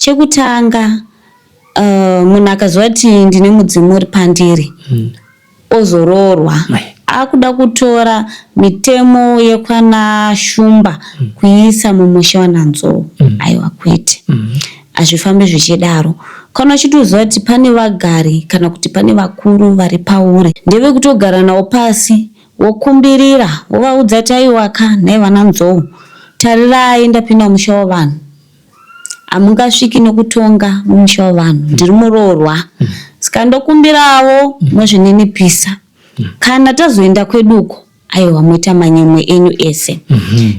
Chekutanga, munhu akaziva kuti ndine mudzimu uri pandiri, ozoroorwa, akuda kutora mitemo yekwana Shumba kuiisa mumusha wanaNzou, aiwa, kwete, hazvifambi zvichidaro. Kana uchitoziva kuti pane vagari kana kuti pane vakuru vari pauri, ndevekutogara navo pasi, wokumbirira, wovaudza kuti, "Aiwaka, nhai vana Nzou, tarirai, ndapinda musha wavanhu. Hamungasviki nokutonga mumusha wavanhu. Ndiri muroorwa, saka ndokumbirawo muzvininipisa. Kana tazoenda kweduko, aiwa, moita manyemwe enyu ese,"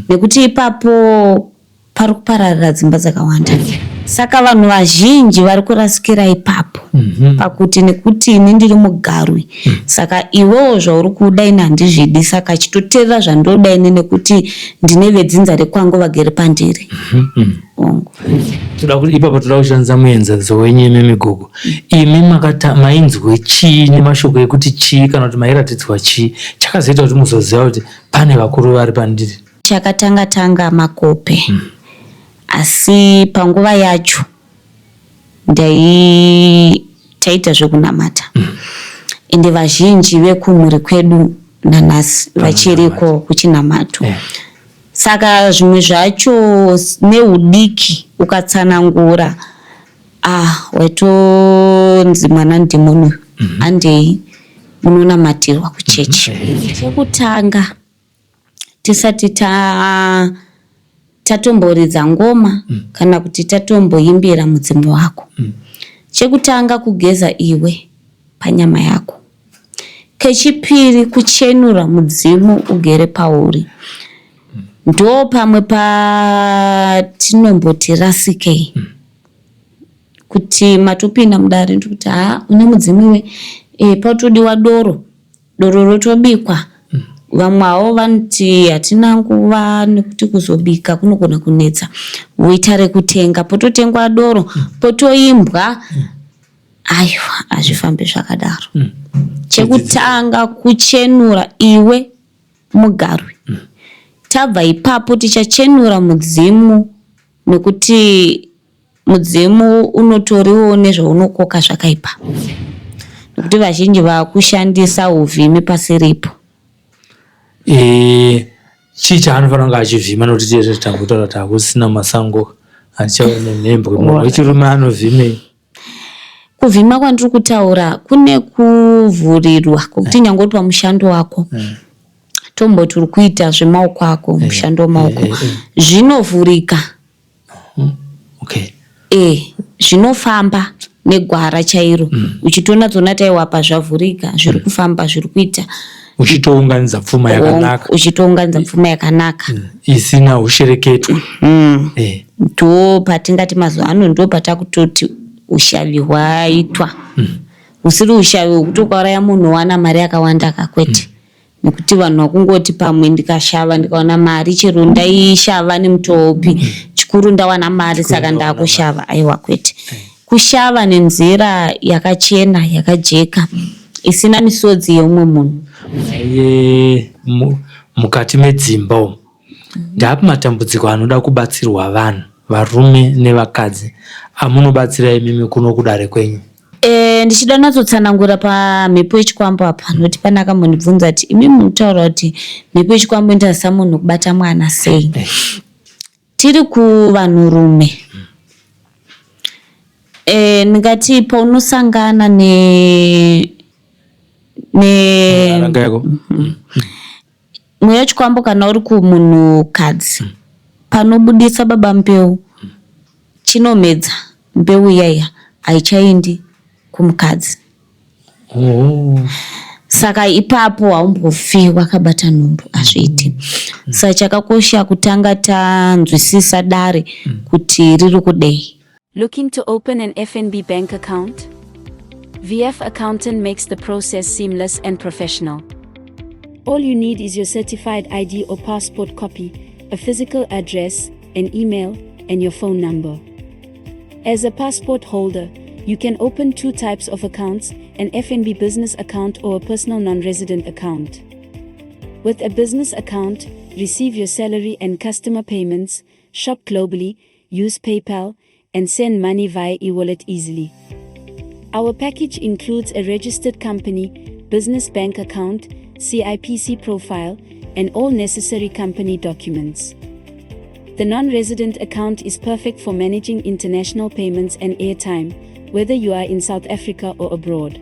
nekuti ipapo pari kupararira dzimba dzakawanda. Saka vanhu vazhinji vari kurasikira ipapo, pakuti nekuti ini ndiri mugarwi, saka iwewo zvauri kuda ini handizvidi, saka chitoteerera zvandoda ini nekuti ndine vedzinza rekwangu vagere pandiri. Hongu. Toda kuti ipapo toda kushandisa muenzaniso wenyu imi gogo. Imi makata mainzwe chii nemashoko ekuti chii, kana kuti mairatidzwa chii chakazoita kuti muzoziva kuti pane vakuru vari pandiri? Chakatanga tanga makope, asi panguva yacho ndai taita zvekunamata, ende vazhinji vekumhuri kwedu nanhasi vachiriko kuchinamato. Saka zvimwe zvacho neudiki ukatsanangura, ah, waitonzi mwana ndimoni uyu, handei munonamatirwa kuchechi. Chekutanga, tisati ta tatomboridza ngoma kana kuti tatomboimbira mudzimu wako, chekutanga kugeza iwe panyama yako. Kechipiri, kuchenura mudzimu ugere pauri. Ndo pamwe patinomboti rasikei kuti matopinda mudare, ndikuti, "Ha, une mudzimu iwe." Patodiwa doro, doro rotobikwa. Vamwe havo vanoti hatina nguva nekuti kuzobika kunogona kunetsa, voita rekutenga, pototengwa doro, potoimbwa. Aiwa, hazvifambi zvakadaro. Chekutanga kuchenura iwe mugarwi. Tabva ipapo tichachenura mudzimu, nekuti mudzimu unotoriwo nezvaunokoka zvakaipa, nekuti vazhinji vakushandisa uvhimi pasiripo. Chii chaanofanira kunge achivhima? Nokuti tese tangotaura kuti hakusina masango, handichaone nhembwe. Munhu wechirume anovhimei? Kuvhima kwandiri kutaura kune kuvhurirwa kwokuti nyange uri pamushando wako, tomboti uri kuita zvemaoko ako, mushando wemaoko, zvinovhurika. Zvinofamba negwara chairo, uchitonatsona taiwa apa zvavhurika, zviri kufamba, zviri kuita. Uchitounganidza pfuma yakanaka. Uchitounganidza pfuma yakanaka. Isina ushereketwa. Ndo patingati mazuva ano ndo patakutoti ushavi hwaitwa, husiri ushavi hwekuti ukauraya munhu wana mari yakawanda kakwete, nekuti vanhu vakungoti pamwe ndikashava ndikawana mari, chero ndaishava nemutoo upi, chikuru ndawana mari, saka ndakushava. Aiwa, kwete. Kushava nenzira yakachena, yakajeka, isina misodzi yeumwe munhu. Mukati medzimba umu, ndaapi matambudziko anoda kubatsirwa vanhu, varume nevakadzi, amunobatsira imimi kuno kudare kwenyu? Ndichida natsotsanangura pamhepo yechikwambo apa, nokuti pane akambondibvunza kuti, "Imi munotaura kuti mhepo yechikwambo inotarisa munhu kubata mwana sei?" Tiri kuvanhurume, ndingati paunosangana ne Ranga yako. Mweya wechikwambo, kana uri kumunhukadzi, panobudisa baba mbeu, chinomedza mbeu iyaiya, haichaendi kumukadzi. Saka ipapo haumbofi wakabata nhumbu, hazviiti. Saka chakakosha kutanga tanzwisisa dare kuti riri kudei. Looking to open an FNB bank account? VF Accountant makes the process seamless and professional. All you need is your certified ID or passport copy, a physical address, an email, and your phone number. As a passport holder, you can open two types of accounts: an FNB business account or a personal non resident account. With a business account, receive your salary and customer payments, shop globally, use PayPal, and send money via e-wallet easily. Our package includes a registered company, business bank account, CIPC profile, and all necessary company documents. The non-resident account is perfect for managing international payments and airtime, whether you are in South Africa or abroad.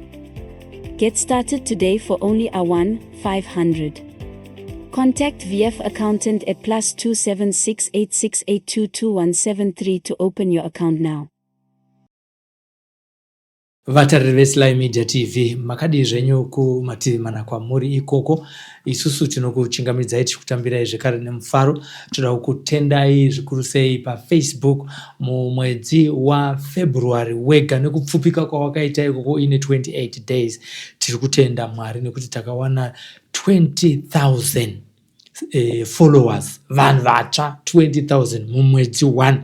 Get started today for only R1 500. Contact VF Accountant at +276 868222173 to open your account now. Vatariri veSly Media TV, makadii zvenyu kumativi mana kwamuri ikoko? Isusu tinokuchingamidzai tichikutambirai zvekare nemufaro. Toda kukutendai zvikuru sei paFacebook mumwedzi waFebruary wega nekupfupika kwawakaita ikoko ine 28 days. Tiri kutenda Mwari nekuti takawana 20,000 followers, vanhu vatsva 20,000 mumwedzi 1.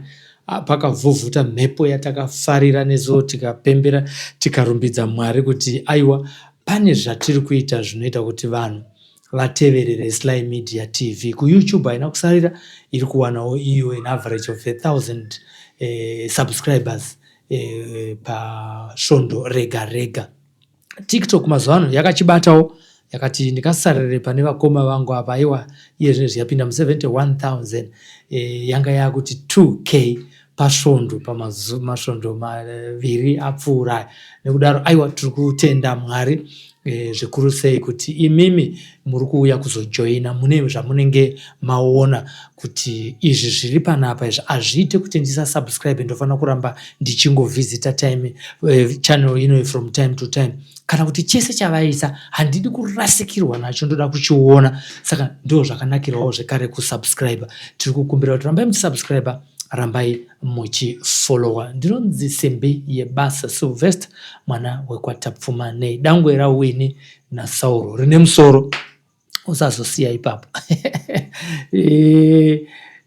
Pakavhuvhuta mhepo yatakafarira nesuwo tikapembera, tikarumbidza Mwari kuti aiwa, pane zvatiri kuita zvinoita kuti vanhu vateverere Sly Media TV. KuYouTube haina kusarira, iri kuwanawo iyo an average of 1000 subscribers pasvondo rega rega. TikTok mazuva ano yakachibatawo, yakati ndikasarire pane vakoma vangu apa. Aiwa, iye zvinezvi yapinda mu71,000, yanga yakuti 2K pasvondo, pamasvondo maviri apfuura. Nekudaro aiwa, tiri kutenda Mwari zvikuru sei kuti imimi muri kuuya kuzojoina mune zvamunenge maona kuti izvi zviri panapa izvi hazviite kuti ndisasubscribe, ndofanira kuramba ndichingovhizita time channel ino from time to time, kana kuti chese chavaisa handidi kurasikirwa nacho, ndoda kuchiona. Saka ndo zvakanakirawo zvekare kusubscribe. Tiri kukumbira kuti rambai muchisubscribe, rambai muchifollowa. Ndinonzi Simbi Yebasa Sylvester, mwana wekwaTapfuma nei, dangwe raWini naSauro rine musoro. Usazosiya ipapo.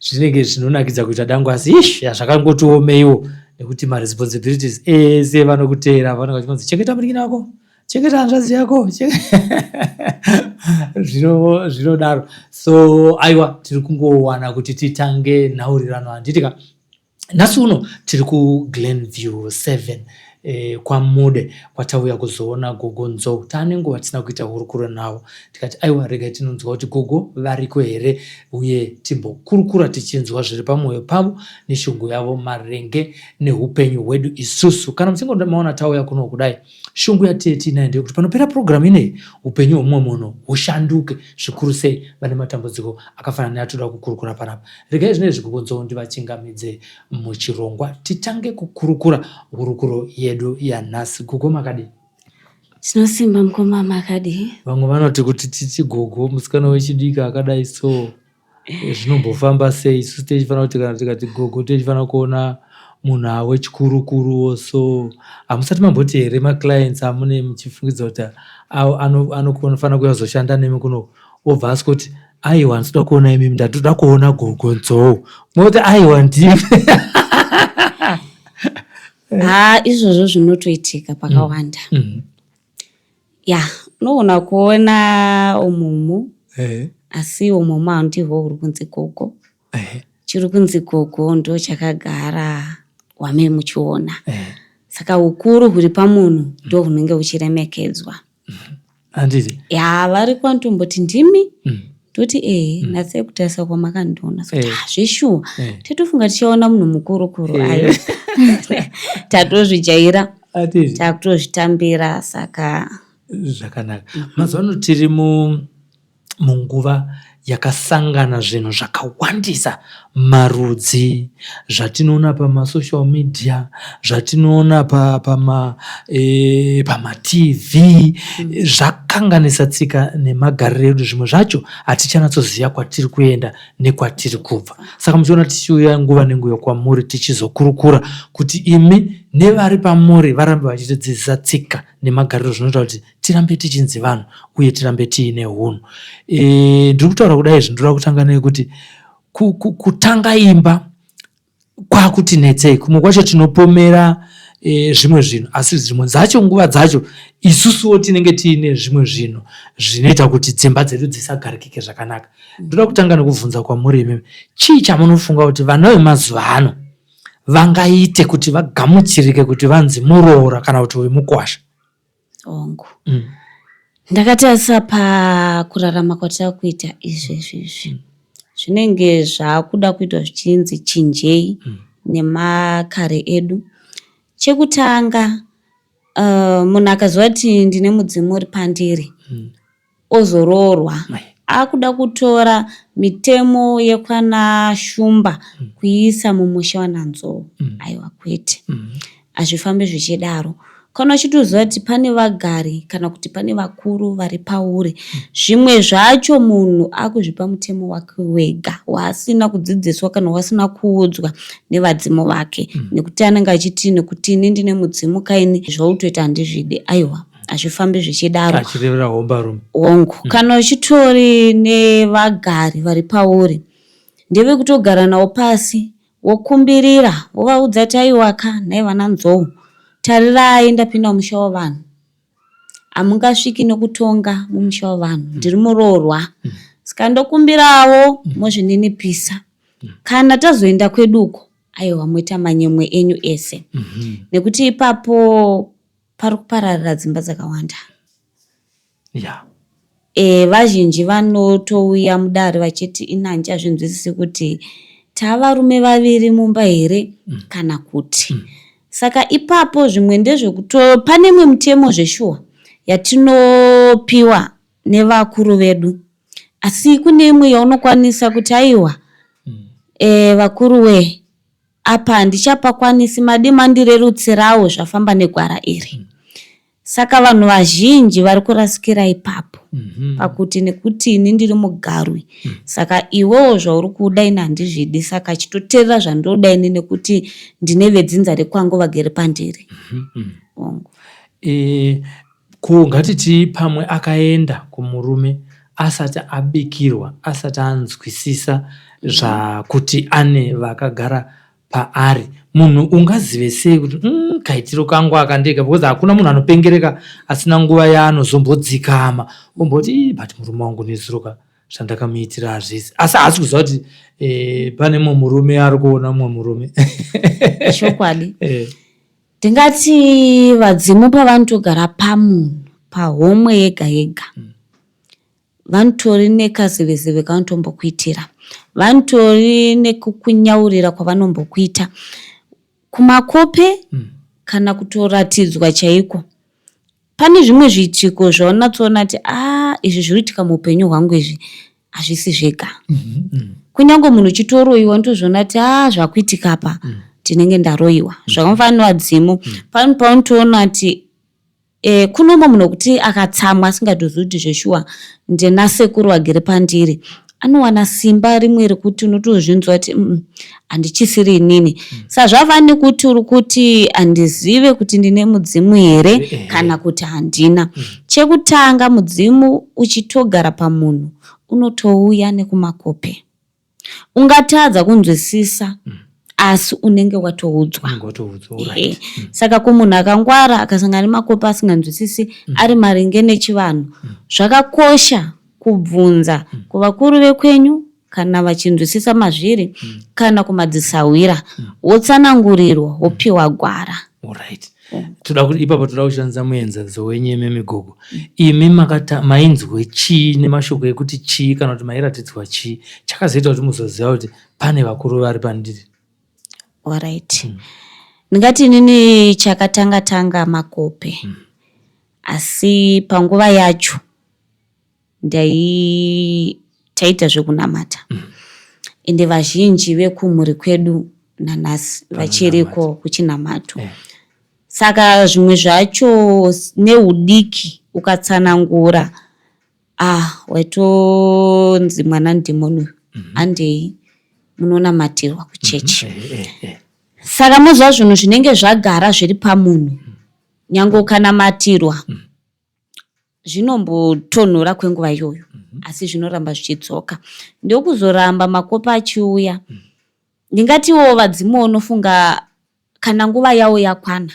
Zvinenge zvinonakidza kuita dangwe, asi ish, zvakangotiomeiwo nekuti maresponsibilities ese vanokuteera, vanenge vachingonzi chengeta munin'ina wako, chengeta hanzvadzi yako, zvinodaro. So aiwa, tiri kungowana kuti titange nhaurirano, handiti ka? Nhasi uno tiri kuGlen View 7 kwaMude, kwatauya kuzoona Gogo Nzou. Taane nguva tisina kuita hurukuro navo, tikati aiwa, regai tinonzwa kuti gogo variko here, uye timbokurukura tichinzwa zviri pamwoyo pavo neshungu yavo maringe neupenyu hwedu isusu. Kana muchinge maona tauya kuno kudai, shungu yatiye tiinayo ndeyekuti panopera purogiramu ineyi upenyu hwemumwe munhu hushanduke, zvikuru sei vane matambudziko akafanana neatoda kukurukura panapa. Regai zvino izvi Gogo Nzou ndivachingamidze muchirongwa, titange kukurukura hurukuro yedu yanhasi. Gogo, makadii? Tinosimba mukoma, makadii? Vamwe vanoti kuti titi gogo musikana wechidiki akadai, so zvinombofamba sei? Isusu tichifanira kuti kana tikati gogo tichifanira kuona munhu awechikurukuruwo. So hamusati mamboti here maclients amune muchifungidza kuti anofanira kuuya kuzoshanda nemi kuno, obva asika kuti aiwa, handitoda kuona imimi, ndatoda kuona Gogo Nzou, moti aiwa, ndimi? Ha, izvozvo zvinotoitika pakawanda. Ya, unoona kuona umumu, asi umumu handihwo huri kunzi gogo. Chiri kunzi gogo ndo chakagara wame muchiona. Saka ukuru huri pamunhu ndo hunenge huchiremekedzwa. Handiti? Ya, vari kwanotomboti ndimi, ndoti ehe, natsei kutarisa kwamakandiona so. Zveshuwa, tatofunga tichaona munhu mukuru kuru. Ayo tatozvijaira, takutozvitambira, saka Zvakanaka. Mazuva ano tiri munguva yakasangana zvinhu zvakawandisa, marudzi, zvatinoona pamasocial media, zvatinoona pamaTV, zvakanganisa tsika nemagariro edu. Zvimwe zvacho hatichanatsoziva kwatiri kuenda nekwatiri kubva. Saka muchiona tichiuya nguva nenguva kwamuri tichizokurukura kuti imi nevari pamuri varambe vachitidzidzisa tsika nemagariro zvinoita kuti tirambe tichinzi vanhu uye tirambe tiine hunhu. Ndiri kutaura kudai izvi, ndinoda kutanga nekuti kutanga imba kwakutinetsei. Kumwe kwacho tinopomera zvimwe zvinhu, asi zvimwe dzacho nguva dzacho isusuwo tinenge tiine zvimwe zvinhu zvinoita kuti dzimba dzedu dzisagarikike zvakanaka. Ndoda kutanga nekubvunza kwamuri imimi, chii chamunofunga kuti vana vemazuva ano vangaite kuti vagamuchirike kuti vanzi muroora kana kuti uyu mukwasha? Hongu. Ndakatarisa pakurarama kwatakuita izvezvi izvi. Zvinenge zvakuda kuitwa zvichinzi chinjei nemakare edu. Chekutanga munhu akaziva kuti ndine mudzimu uri pandiri ozoroorwa akuda kutora mitemo yekwana Shumba kuiisa mumusha wanaNzou. Aiwa kwete. Hazvifambi zvichidaro. Kana uchitoziva kuti pane vagari kana kuti pane vakuru vari pauri, zvimwe zvacho munhu akuzvipa mutemo wake wega waasina kudzidziswa kana waasina kuudzwa nevadzimu vake nekuti anenge achiti nekuti ini ndine mudzimu kaini zvautoita handizvidi. Aiwa hazvifambi zvichidaro. Achirevera hombarume. Hongu. Kana uchitori nevagari vari pauri ndevekutogara navo pasi wokumbirira wovaudza kuti aiwaka nhai vana Nzou tarirai ndapinda mumusha wavanhu hamungasviki nekutonga mumusha wavanhu ndiri muroorwa saka ndokumbirawo mozvininipisa kana tazoenda kwedu uko aiwa moita manyemwe enyu ese nekuti ipapo pari kupararira dzimba dzakawanda. Vazhinji vanotouya mudare vachiti ini handichazvinzwisisi kuti tavarume vaviri mumba here kana kuti. Saka ipapo zvimwe ndezvekuto pane imwe mitemo zveshuwa yatinopiwa nevakuru vedu asi kune imwe yaunokwanisa kuti aiwa vakuru wee apa handichapakwanisi madii mandirerutsirawo zvafamba negwara iri. Saka vanhu vazhinji vari kurasikira ipapo pakuti nekuti ini ndiri mugarwi saka iwewo zvauri kuda ini handizvidi saka chitoteerera zvandoda ini nekuti ndine vedzinza rekwangu vagere pandiri. Hongu. Ko ngatiti pamwe akaenda kumurume asati abikirwa asati anzwisisa zvakuti ane vakagara paari munhu ungazive sei kuti kaitiro kangu aka ndega because hakuna munhu anopengereka asina nguva yaanozombodzikama omboti but murume wangu nezuro ka zvandakamuitira hazvisi asi haasi kuziva kuti pane mumwe murume ari kuona mumwe murume. Chokwadi. Ndingati vadzimu pavanotogara pamunhu pahomwe yega yega vanotori nekazevezeve kavanotombokuitira, vanotori nekukunyaurira kwavanombokuita kumakope kana kutoratidzwa chaiko. Pane zvimwe zviitiko zvaunatsoona kuti aah izvi zviri kuitika muupenyu hwangu izvi hazvisi zvega. Kunyange munhu uchitoroyiwa unotozviona kuti aah zvakuitika apa ndinenge ndaroyiwa. Zvakafanana nevadzimu pane paunotoona kuti kune umwe munhu wekuti akatsamwa asingatozivi kuti zveshuwa ndina sekuru vagere pandiri anowana simba rimwe rekuti unotozvinzwa kuti handichisiri inini. Saka zvava nekuti uri kuti handizive kuti ndine mudzimu here kana kuti handina. Chekutanga mudzimu uchitogara pamunhu unotouya nekumakope. Ungatadza kunzwisisa asi unenge watoudzwa. Saka kumunhu akangwara akasangana nemakope asinganzwisisi ari maringe nechivanhu zvakakosha kubvunza kuvakuru vekwenyu kana vachinzwisisa mazviri kana kumadzisahwira wotsanangurirwa wopiwa gwara. Alright. Toda kuti ipapo toda kushandisa muenzaniso wenyu imi gogo. Imi makata mainzwe chii nemashoko ekuti chii kana kuti mairatidzwa chii chakazoita kuti muzoziva kuti pane vakuru vari pandiri? Alright. Ndingati inini chakatanga tanga makope. Asi panguva yacho ndai taita zvekunamata. Ende vazhinji vekumhuri kwedu nanhasi vachiriko kuchinamato. Saka zvimwe zvacho neudiki ukatsanangura ah waitonzi mwana ndimoni uyu handei munonamatirwa kuchechi. Saka moziva zvinhu zvinenge zvagara zviri pamunhu nyange ukanamatirwa Zvinombotonhora kwenguva iyoyo asi zvinoramba zvichidzoka. Ndokuzoramba makope achiuya. Ndingatiwo vadzimu unofunga kana nguva yawo yakwana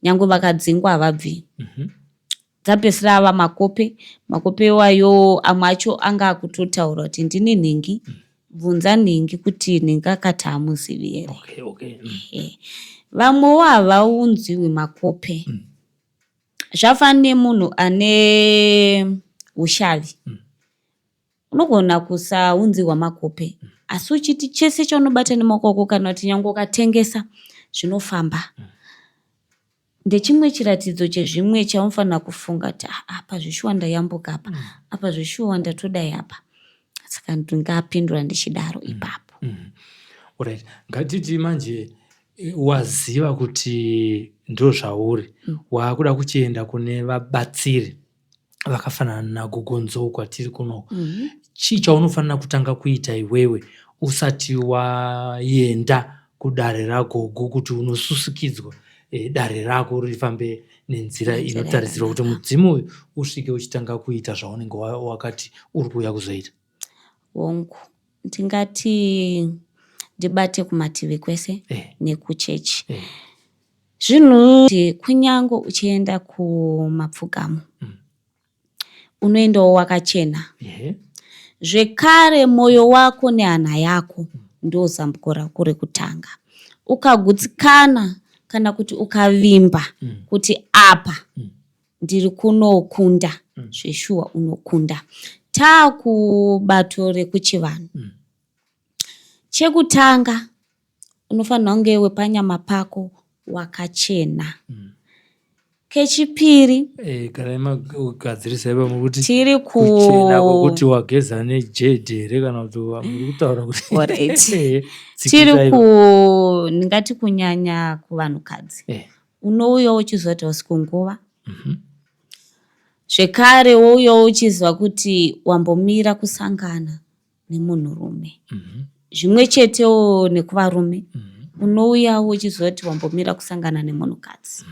nyangwe vakadzingwa havabvi. Dzapedzisira ava makope, makope iwayo amwe acho anga akutotaura kuti ndini nhingi. Bvunza nhingi kuti nhingi akati hamuzivi here. Okay, okay. Vamwewo havaunziwi makope. Zvafanana nemunhu ane ushavi. Unogona kusaunzirwa makope asi uchiti chese chaunobata nemaoko ako kana kuti nyange ukatengesa zvinofamba. Ndechimwe chiratidzo chezvimwe chaunofanira kufunga kuti ah, apa zveshuwa ndayambuka apa, apa zveshuwa ndatodai apa. Saka ndingapindura ndichidaro ipapo. Alright. Ngatiti manje waziva kuti ndozvauri, waakuda kuchienda kune vabatsiri vakafanana naGogo Nzou kwatiri kunoku. Chii chaunofanira kutanga kuita iwewe usati waenda kudare ragogo kuti unosusukidzwa dare rako rifambe nenzira inotarisirwa kuti mudzimu uyu usvike uchitanga kuita zvaunenge wakati uri kuuya kuzoita? Hongu, ndingati ndibate kumativi kwese nekuchechi. Zvinhu kunyange uchienda kumapfugamo unoendawo wakachena. Zvekare mwoyo wako nehana yako ndozambuko rako rekutanga. Ukagutsikana kana kuti ukavimba kuti apa ndiri kunokunda, zveshuwa unokunda. Taakubato rekuchivanhu. Chekutanga unofanirwa kunge wepanyama pako wakachena. Kechipiri, Garai magadzirisai pamwe kuti tiri kuchena kwekuti wageza nejedi here kana kuti muri kutaura kuti Alright. Tiri Tiri ku ndingati kunyanya kuvanhukadzi. Unouya uchiziva kuti hausi kunguva. Zvekare wouya uchiziva kuti wambomira kusangana nemunhurume. Zvimwe chetewo nekuvarume. Unouyawo uchiziva kuti wambomira kusangana nemunhukadzi.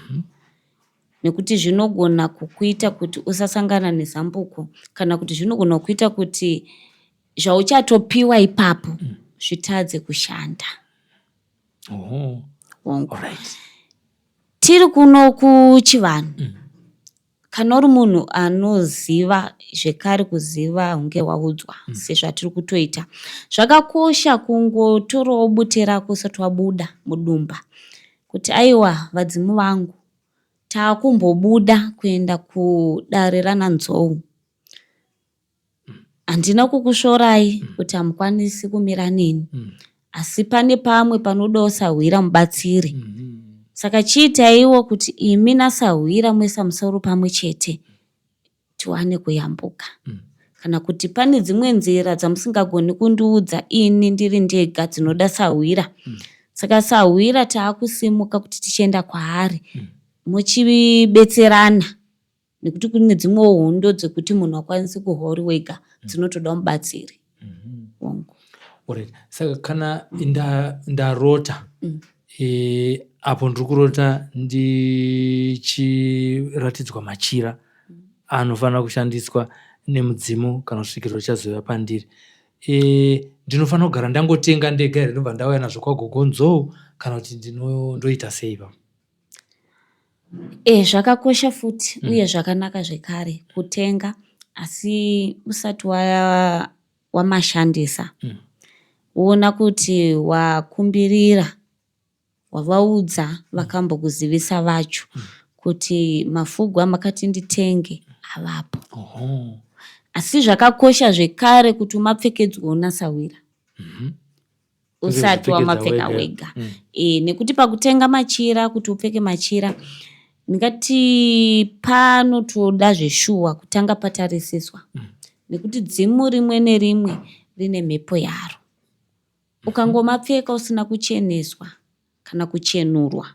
Nekuti zvinogona kukuita kuti usasangana nezambuko kana kuti zvinogona kukuita kuti zvauchatopiwa ipapo zvitadze kushanda. Hongu. Alright. Tiri kuno kuchivanhu. Kana uri munhu anoziva zvekare kuziva hunge waudzwa sezvatiri kutoita. Zvakakosha kungotorawo bute rako usati wabuda mudumba kuti aiwa vadzimu vangu taakumbobuda kuenda kudare rana Nzou. Handina kukusvorai kuti hamukwanisi kumira neni, asi pane pamwe panodawo sahwira mubatsiri. Saka chiitaiwo kuti imi nasahwira moisa musoro pamwe chete tiwane kuyambuka. Kana kuti pane dzimwe nzira dzamusingagoni kundiudza ini ndiri ndega dzinoda sahwira. Saka sahwira taakusimuka kuti tichienda kwaari muchibetserana nekuti kune dzimwewo hondo dzekuti munhu hakwanisi kurwa uri wega, dzinotoda mubatsiri. Hongu. Alright. Saka kana ndarota apo ndiri kurota ndichiratidzwa machira anofanira kushandiswa nemudzimu kana kusvikira uchazouya pandiri, ndinofanira kugara ndangotenga ndega here ndobva ndauya nazvo kwaGogo Nzou kana kuti ndoita sei ipapo? Zvakakosha futi uye zvakanaka zvekare kutenga asi usati wamashandisa woona kuti wakumbirira wavaudza vakambokuzivisa vacho kuti mafugu amakati nditenge avapo. Asi zvakakosha zvekare kuti umapfekedzwewo nasahwira. Usati wamapfeka wega. Nekuti pakutenga machira kuti upfeke machira ndingati panotoda zveshuwa kutanga patarisiswa. Nekuti dzimu rimwe nerimwe rine mhepo yaro. Ukangomapfeka usina kucheneswa kana kuchenurwa,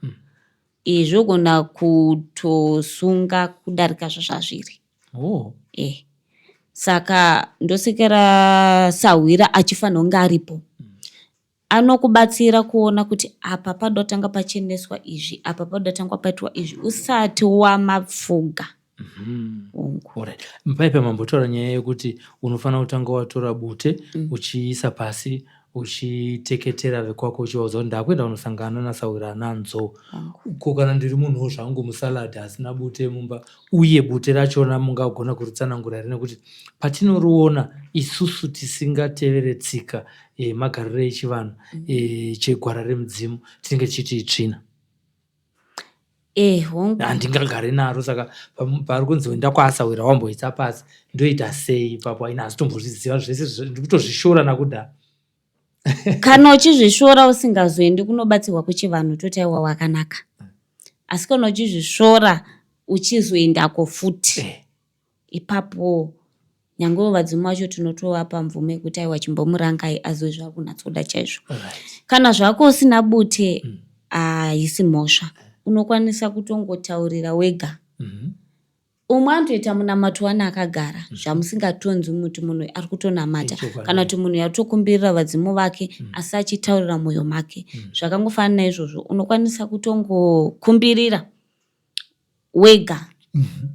zvogona kutosunga kudarika zvazviri. Saka ndosekera sahwira achifanira kunge aripo. Anokubatsira kuona kuti apa panoda kutanga pacheneswa izvi, apa panoda kutanga paitwa izvi usati wamapfuga. Hongu. Alright. Paipa mambotaura nyaya yekuti unofanira kutanga watora bute uchiisa pasi. uchiteketera vekwako uchivaudza kuti ndakuenda kunosangana nasahwira ananzou. Ko kana ndiri munhuwo zvangu musalad asina bute mumba uye bute rachona mungagona kuritsanangura here nekuti patinoriona isusu tisingatevere tsika yemagariro echivanhu chegwara remudzimu tinenge tichiti itsvina. Eh, hongu. Handingagare naro saka pari kunzi enda kwaasahwira wamboisa pasi ndoita sei ipapo ini hazitombozviziva zvese ndikutozvishora nakudhara. Kana uchizvisvora usingazoendi kunobatsirwa kuchivanhu toti aiwa wakanaka. Asi kana uchizvisvora uchizoendako futi ipapo nyangewo vadzimu vacho tinotovapa mvumo yekuti aiwa chimbomurangai azive zvaari kunyatsoda chaizvo. Kana zvako usina bute haisi mhosva. Unokwanisa kutongotaurira wega. Umwe anotoita munamato wani akagara zvamusingatonzwi kuti munhu ari kutonamata kana kuti munhu atokumbirira vadzimu vake asi achitaurira mwoyo make. Zvakangofanana naizvozvo unokwanisa kutongokumbirira wega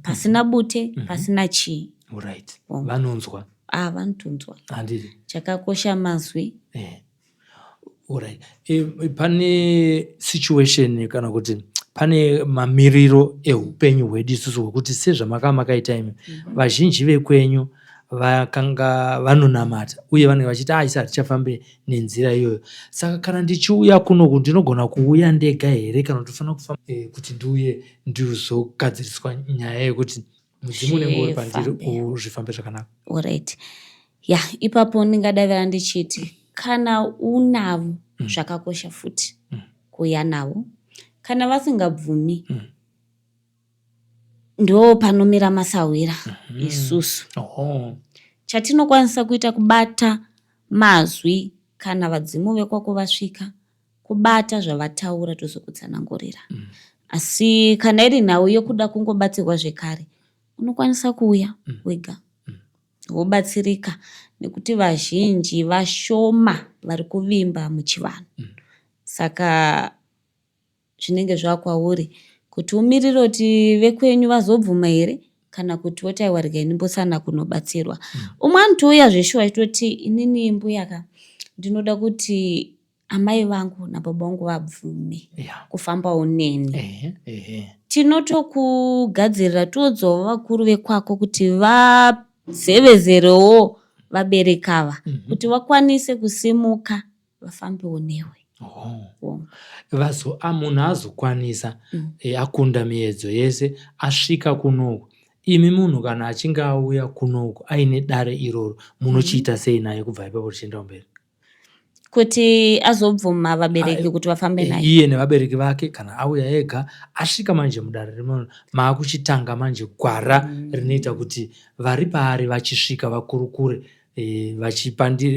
pasina bute pasina chii. Right. Vanonzwa. Ah, vanotonzwa. Handiti. Chakakosha mazwi. Alright. Pane situation kana kuti pane mamiriro eupenyu hwedu isusu hwekuti sezvamakanga makaita imi vazhinji vekwenyu vakanga vanonamata uye vanenge vachiti ah isu hatichafambi nenzira iyoyo saka kana ndichiuya kunoku ndinogona kuuya ndega here kana kuti tofanira kufamba kuti ndiuye ndizogadziriswa nyaya yekuti mudzimu unenge uri pandiri uzvifambe zvakanaka. Alright. Ya, ipapo ndingadavira ndichiti kana unavo zvakakosha futi kuuya navo. Kana vasingabvumi ndo panomira masahwira isusu. Chatinokwanisa kuita kubata mazwi kana vadzimu vekwako vasvika, kubata zvavataura tozokutsanangurira. Asi kana iri nhau yekuda kungobatsirwa zvekare, unokwanisa kuuya wega wobatsirika nekuti vazhinji vashoma vari kuvimba muchivanhu. Saka zvinenge zvakwauri kuti umirire kuti vekwenyu vazobvuma here kana kuti woti aiwa regai ndimbosana kunobatsirwa. Umwe anotouya zveshuwa achitoti inini mbuya ka ndinoda kuti amai vangu nababa vangu vabvume kufambawo neni. Tinotokugadzirira toudzawo vakuru vekwako kuti vazevezerewo vabereki ava kuti vakwanise kusimuka vafambewo newe. Munhu azokwanisa akunda miedzo yese asvika kunoku. Imi munhu kana achinge auya kunoku aine dare iroro munochiita sei naye kubva ipapo tichienda kumberi? Kuti azobvuma vabereki kuti vafambe naye. Iye nevabereki vake kana auya ega asvika manje mudare remunhu maakuchitanga manje gwara rinoita kuti vari paari vachisvika vakurukure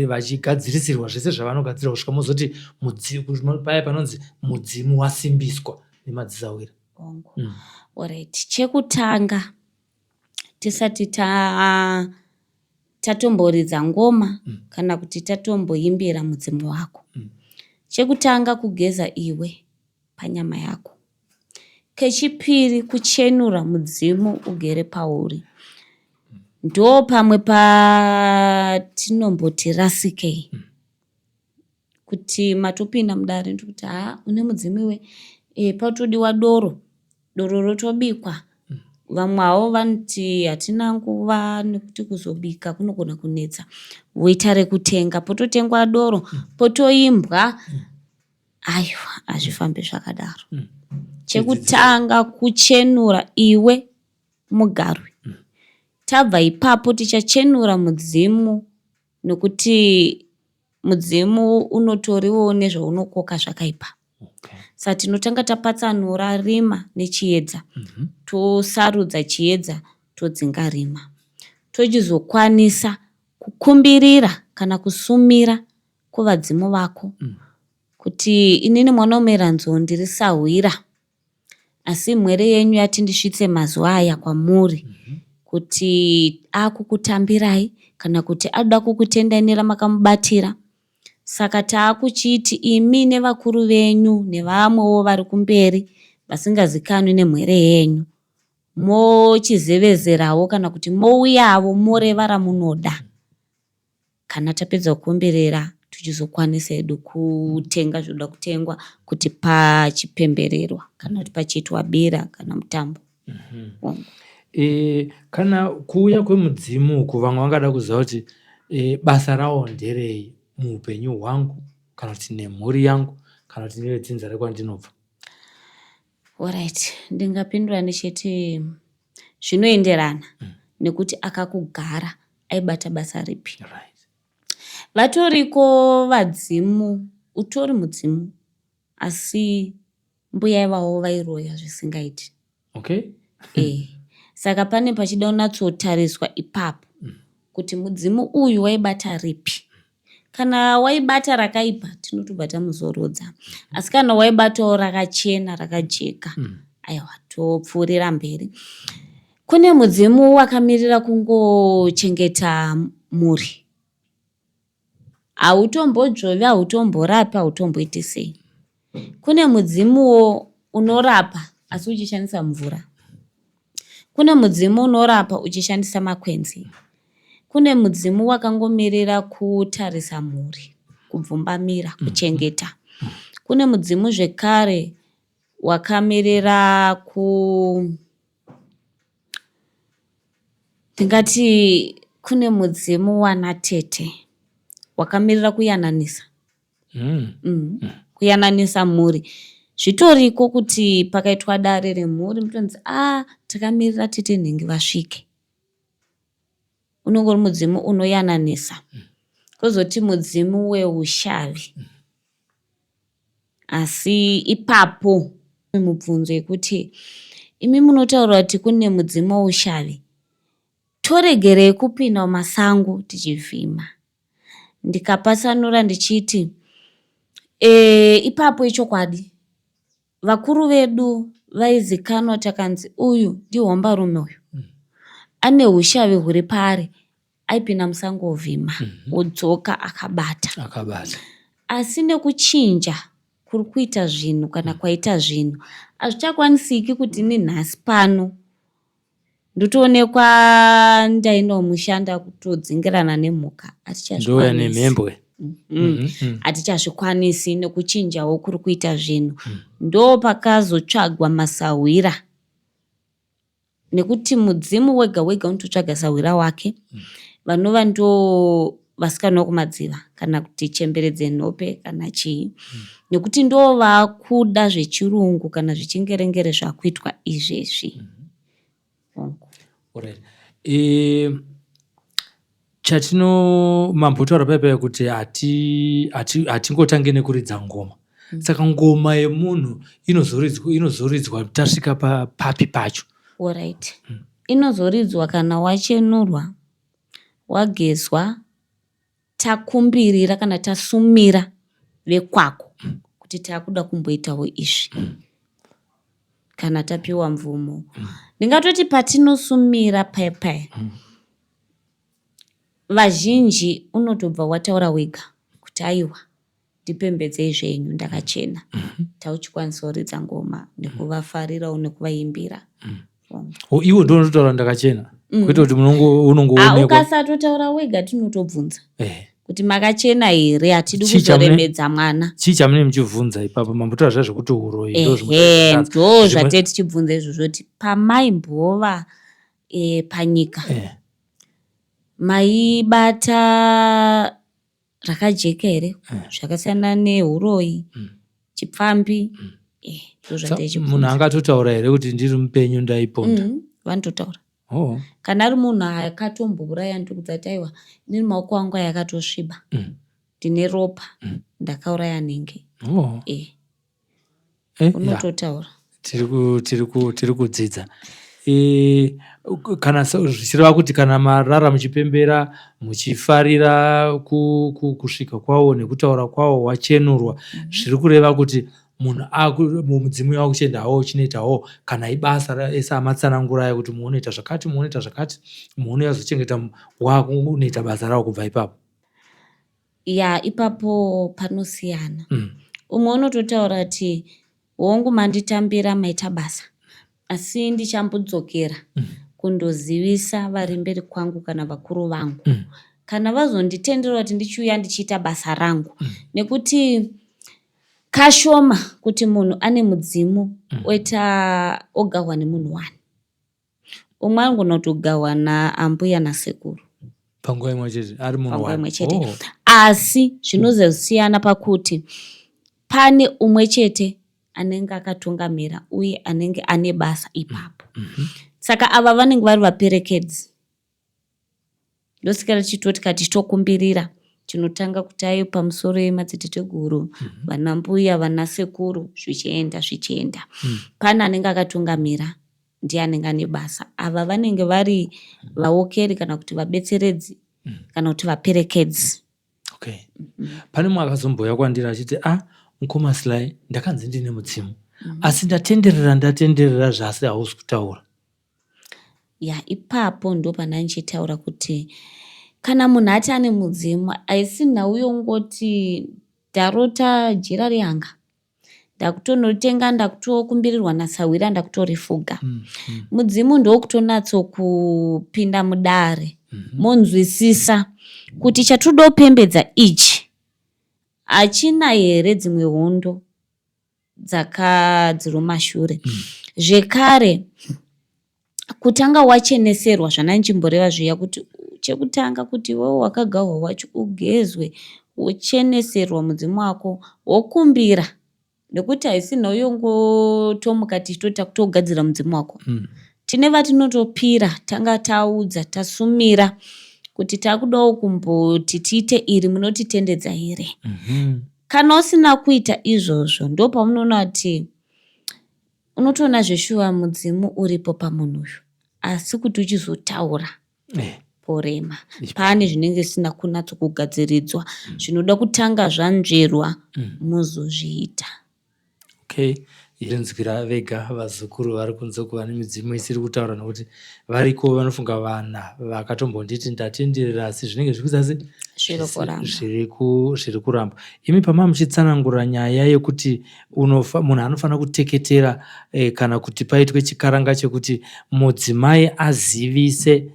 vachigadzirisirwa zvese zvavanogadzira kusvika mozoti paya panonzi mudzimu wasimbiswa nemadzisahwira. Alright. Chekutanga tisati tatomboridza ngoma kana kuti tatomboimbira mudzimu wako. Chekutanga kugeza iwe panyama yako. Kechipiri kuchenura mudzimu ugere pauri. Ndo pamwe patinomboti rasikei. Kuti matopinda mudare ndokuti haa une mudzimu iwe patodiwa doro, doro rotobikwa. Vamwe havo vanoti hatina nguva nekuti kuzobika kunogona kunetsa voita rekutenga. Pototengwa doro potoimbwa. Aiwa hazvifambi zvakadaro. Chekutanga kuchenura iwe mugarwi. Tabva ipapo tichachenura mudzimu nokuti mudzimu unotoriwo nezvaunokoka zvakaipa. Saka tinotanga tapatsanura rima nechiedza. Tosarudza chiedza todzinga rima. Tochizokwanisa kukumbirira kana kusumira kuvadzimu vako kuti inini mwana wemueranzou ndiri sahwira asi mhwere yenyu yati ndisvitse mazuva aya kwamuri kuti akukutambirai kana kuti anoda kukutendai neramakamubatira. Saka taakuchiti imi nevakuru venyu nevamwewo vari kumberi vasingazikanwi nemhwere yenyu mochizevezerawo kana kuti mouyavo moreva ramunoda. Kana tapedza kukumbirira. Tichizokwanisa hedu kutenga zvinoda kutengwa kuti pachipembererwa kana kuti pachiitwa bira kana mutambo. Hongu. E, kana kuuya kwemudzimu uku vamwe vangada kuziva kuti e, basa rawo nderei muupenyu hwangu kana kuti nemhuri yangu kana kuti nevedzinza rekwandinobva. Alright, ndingapindura ndichiti zvinoenderana nekuti akakugara aibata basa ripi. Right. Vatoriko vadzimu, utori mudzimu asi mbuya ivavo vairoya zvisingaiti. Okay. E, saka pane pachida kunatsotariswa ipapo kuti mudzimu uyu waibata ripi. Kana waibata rakaipa tinotobva tamuzorodza, asi kana waibatawo rakachena rakajeka, aiwa topfuurira mberi. Kune mudzimu wakamirira kungochengeta mhuri, hautombodzvovi, hautomborapi, hautomboiti sei. Kune mudzimuwo unorapa asi uchishandisa mvura. Kune mudzimu unorapa uchishandisa makwenzi. Kune mudzimu wakangomirira kutarisa mhuri, kubvumbamira, kuchengeta. Kune mudzimu zvekare wakamirira ku ndingati kune mudzimu wana tete wakamirira kuyananisa. Kuyananisa mhuri. Zvitoriko kuti pakaitwa dare remhuri mutonzi a takamirira tete nhingi vasvike. Unenge uri mudzimu unoyananisa. Kozoti mudzimu weushavi. Asi ipapo mubvunzo yekuti imi munotaura kuti kune mudzimu weushavi, toregerei kupinda mumasango tichivhima? Ndikapatsanura ndichiti e, ipapo ichokwadi vakuru vedu vaizikanwa takanzi uyu ndihombarume uyu ane ushavi huri paari, aipinda musango ovhima odzoka akabata. Akabata. Asi nekuchinja kuri kuita zvinhu kana kwaita zvinhu, hazvichakwanisiki kuti ini nhasi pano ndotoonekwa ndaendawo musha ndakutodzingirana nemhuka. Ndouya nemhembwe. Hatichazvikwanisi nekuchinjawo kuri kuita zvinhu. Ndo pakazotsvagwa masahwira, nekuti mudzimu wega wega unototsvaga sahwira wake, vanova ndo vasikana vokumadziva kana kuti chembere dzenhope kana chii, nekuti ndo vakuda zvechirungu kana zvechingerengere zvakuitwa izvezvi. Hongu. Alright. E, chatino mambotaura paya paya kuti hatingotange nekuridza ngoma. Saka ngoma yemunhu inozoridzwa tasvika papi pacho? Alright. Inozoridzwa kana wachenurwa, wagezwa, takumbirira kana tasumira vekwako kuti takuda kumboitawo izvi. Kana tapiwa mvumo. Ndingatoti patinosumira paya paya, vazhinji unotobva wataura wega kuti aiwa ndipembedzei zvenyu ndakachena. Tauchikwanisa kuridza ngoma nekuvafarirawo nekuvaimbira. O, iwo ndo unototaura ndakachena, kwete kuti unongoonekwa. Ukasatotaura wega tinotobvunza kuti makachena here, hatidi kuzoremedza mwana. Chii chamunenge muchibvunza ipapo? Mambotaura zviya zvekuti uroyi ndo zvimwe Ehe, zvatadza. Ndo zvatee tichibvunza izvozvo kuti pamaimbova panyika maibata rakajeka here, zvakasiyana neuroyi, chipfambi, ndo zvatee Munhu angatotaura here kuti ndiri mupenyu ndaiponda? Vanototaura. Oh. Kana ari munhu akatombouraya ndokudza kuti aiwa inini maoko angu aya akatosviba, ndine ropa, ndakauraya nhingi. Oh. Unototaura. Tiri kudzidza. E, kana zvichireva kuti kana marara muchipembera muchifarira kusvika kwawo nekutaura kwawo wachenurwa, zviri kureva kuti munhu mudzimu wakuchiendawo uchinoitawo kana ibasa ese amatsanangura aya kuti mumwe unoita zvakati, mumwe unoita zvakati, mumwe unozochengeta, wakunoita basa rawo kubva ipapo. Ya, ipapo panosiyana. Umwe unototaura kuti hongu manditambira maita basa, asi ndichambodzokera kundozivisa vari mberi kwangu kana vakuru vangu. Kana vazonditendera kuti ndichiuya ndichiita basa rangu. Nekuti kashoma kuti munhu ane mudzimu oita ogahwa nemunhu one. Umwe anogona kutogahwa naambuya nasekuru. Panguva imwe chete ari munhu Panguva one. imwe chete. Oh. Asi zvinozosiyana pakuti pane umwe chete anenge akatungamira uye anenge ane basa ipapo. Saka ava vanenge vari vaperekedzi. Ndosaka tichitoti kana tichitokumbirira tinotanga kuti ayo pamusoro yemadziteteguru, vana mbuya, vana sekuru zvichienda zvichienda. Pane anenge akatungamira ndiye anenge ane basa. Ava vanenge vari vaokeri kana kuti vabetseredzi kana kuti vaperekedzi. Okay. Pane mumwe akazombouya kwandiri achiti, ah, mukoma Sly, ndakanzi ndine mudzimu. Asi ndatenderera ndatenderera zvasi hausi kutaura. Ya, ipapo ndopana ndichitaura kuti kana munhu ati ane mudzimu, haisi nhau yongoti ndarota jira rehanga, ndakutonotenga, ndakutokumbirirwa nasahwira, ndakutorifuga. Mudzimu ndokutonatsokupinda mudare, monzwisisa kuti chatinoda kupembedza ichi hachina here dzimwe hondo dzakadziri mumashure. Zvekare kutanga wacheneserwa zvananchimboreva zviya kuti chekutanga kuti iwewe wakagahwa wacho ugezwe, wocheneserwa mudzimu wako, wokumbira nekuti haisi nhau yongotomuka tichitoti takutogadzira mudzimu wako. Tine vatinotopira tanga taudza tasumira kuti takudawo kumboti tiite iri, munotitendedza here? Kana usina kuita izvozvo ndopamunoona kuti unotoona zveshuwa mudzimu uripo pamunhu uyu, asi kuti uchizotaura porema. Pane zvinenge zvisina kunatso kugadziridzwa, zvinoda kutanga zvanzverwa muzozviita. Okay, rinzwira vega vazukuru vari kunze kuva nemidzimu isiri kutaura, nokuti variko vanofunga vana vakatombonditi ndatenderera, asi zvinenge zviri kuita se Zviri kuramba. Zviri kuramba. Imi pama muchitsanangura nyaya yekuti munhu anofanira kuteketera kana kuti paitwe chikaranga chekuti mudzimai azivise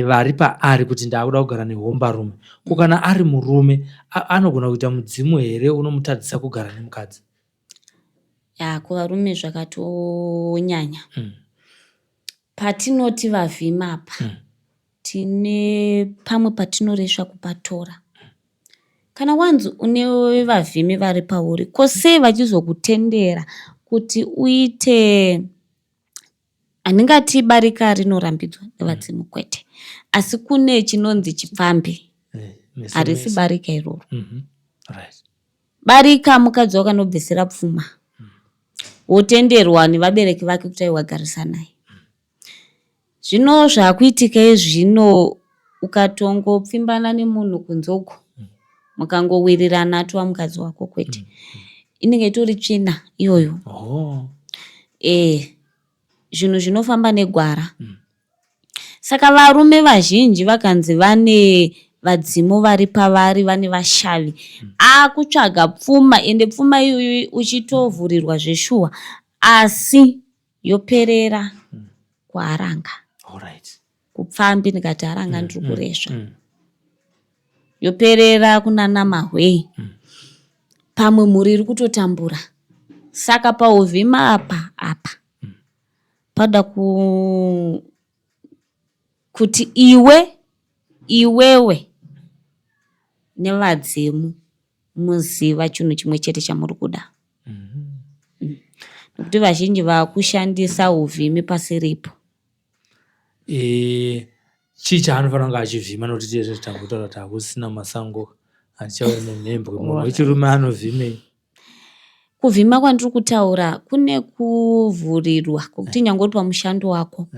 vari paari kuti ndaakuda kugara nehombarume, ko kana ari murume anogona kuita mudzimu here unomutadzisa kugara nemukadzi? Ya, kuvarume zvakatonyanya. Patinoti vavhima apa, tine pamwe patinoresva kupatora. Kana wanzi une vavhimi vari pauri, ko sei vachizokutendera kuti uite, handingati barika rinorambidzwa nevadzimu, kwete, asi kune chinonzi chipfambi. Meso Harisi meso. barika iroro. Barika mukadzi wako anobvisira pfuma, wotenderwa nevabereki vake kuti aiwa garisanai. Zvino zvakuitika izvino, ukatongopfimbana nemunhu kunze uko, mukangowirirana atova mukadzi wako, kwete, inenge itori tsvina iyoyo. Zvinhu zvinofamba negwara. Saka varume vazhinji vakanzi vane vadzimu vari pavari, vane vashavi, akutsvaga pfuma, ende pfuma iyoyo uchitovhurirwa zveshuwa, asi yoperera kuharanga, kupfambi. Ndikati haranga ndiri kuresva. Yoperera kunana mahwei, pamwe mhuri iri kutotambura. Saka pauvhima apa apa pada kuti iwe iwewe nevadzimu muziva chinhu chimwe chete chamuri kuda. Nekuti vazhinji vakushandisa uvhimi pasiripo. Chii chaanofanira kunge achivhima? Nokuti tese takutaura kuti hakusina masango, handichauya nenhembwe. Munhu wechirume anovhimei? Kuvhima kwandiri kutaura kune kuvhurirwa kwokuti nyange uri pamushando wako,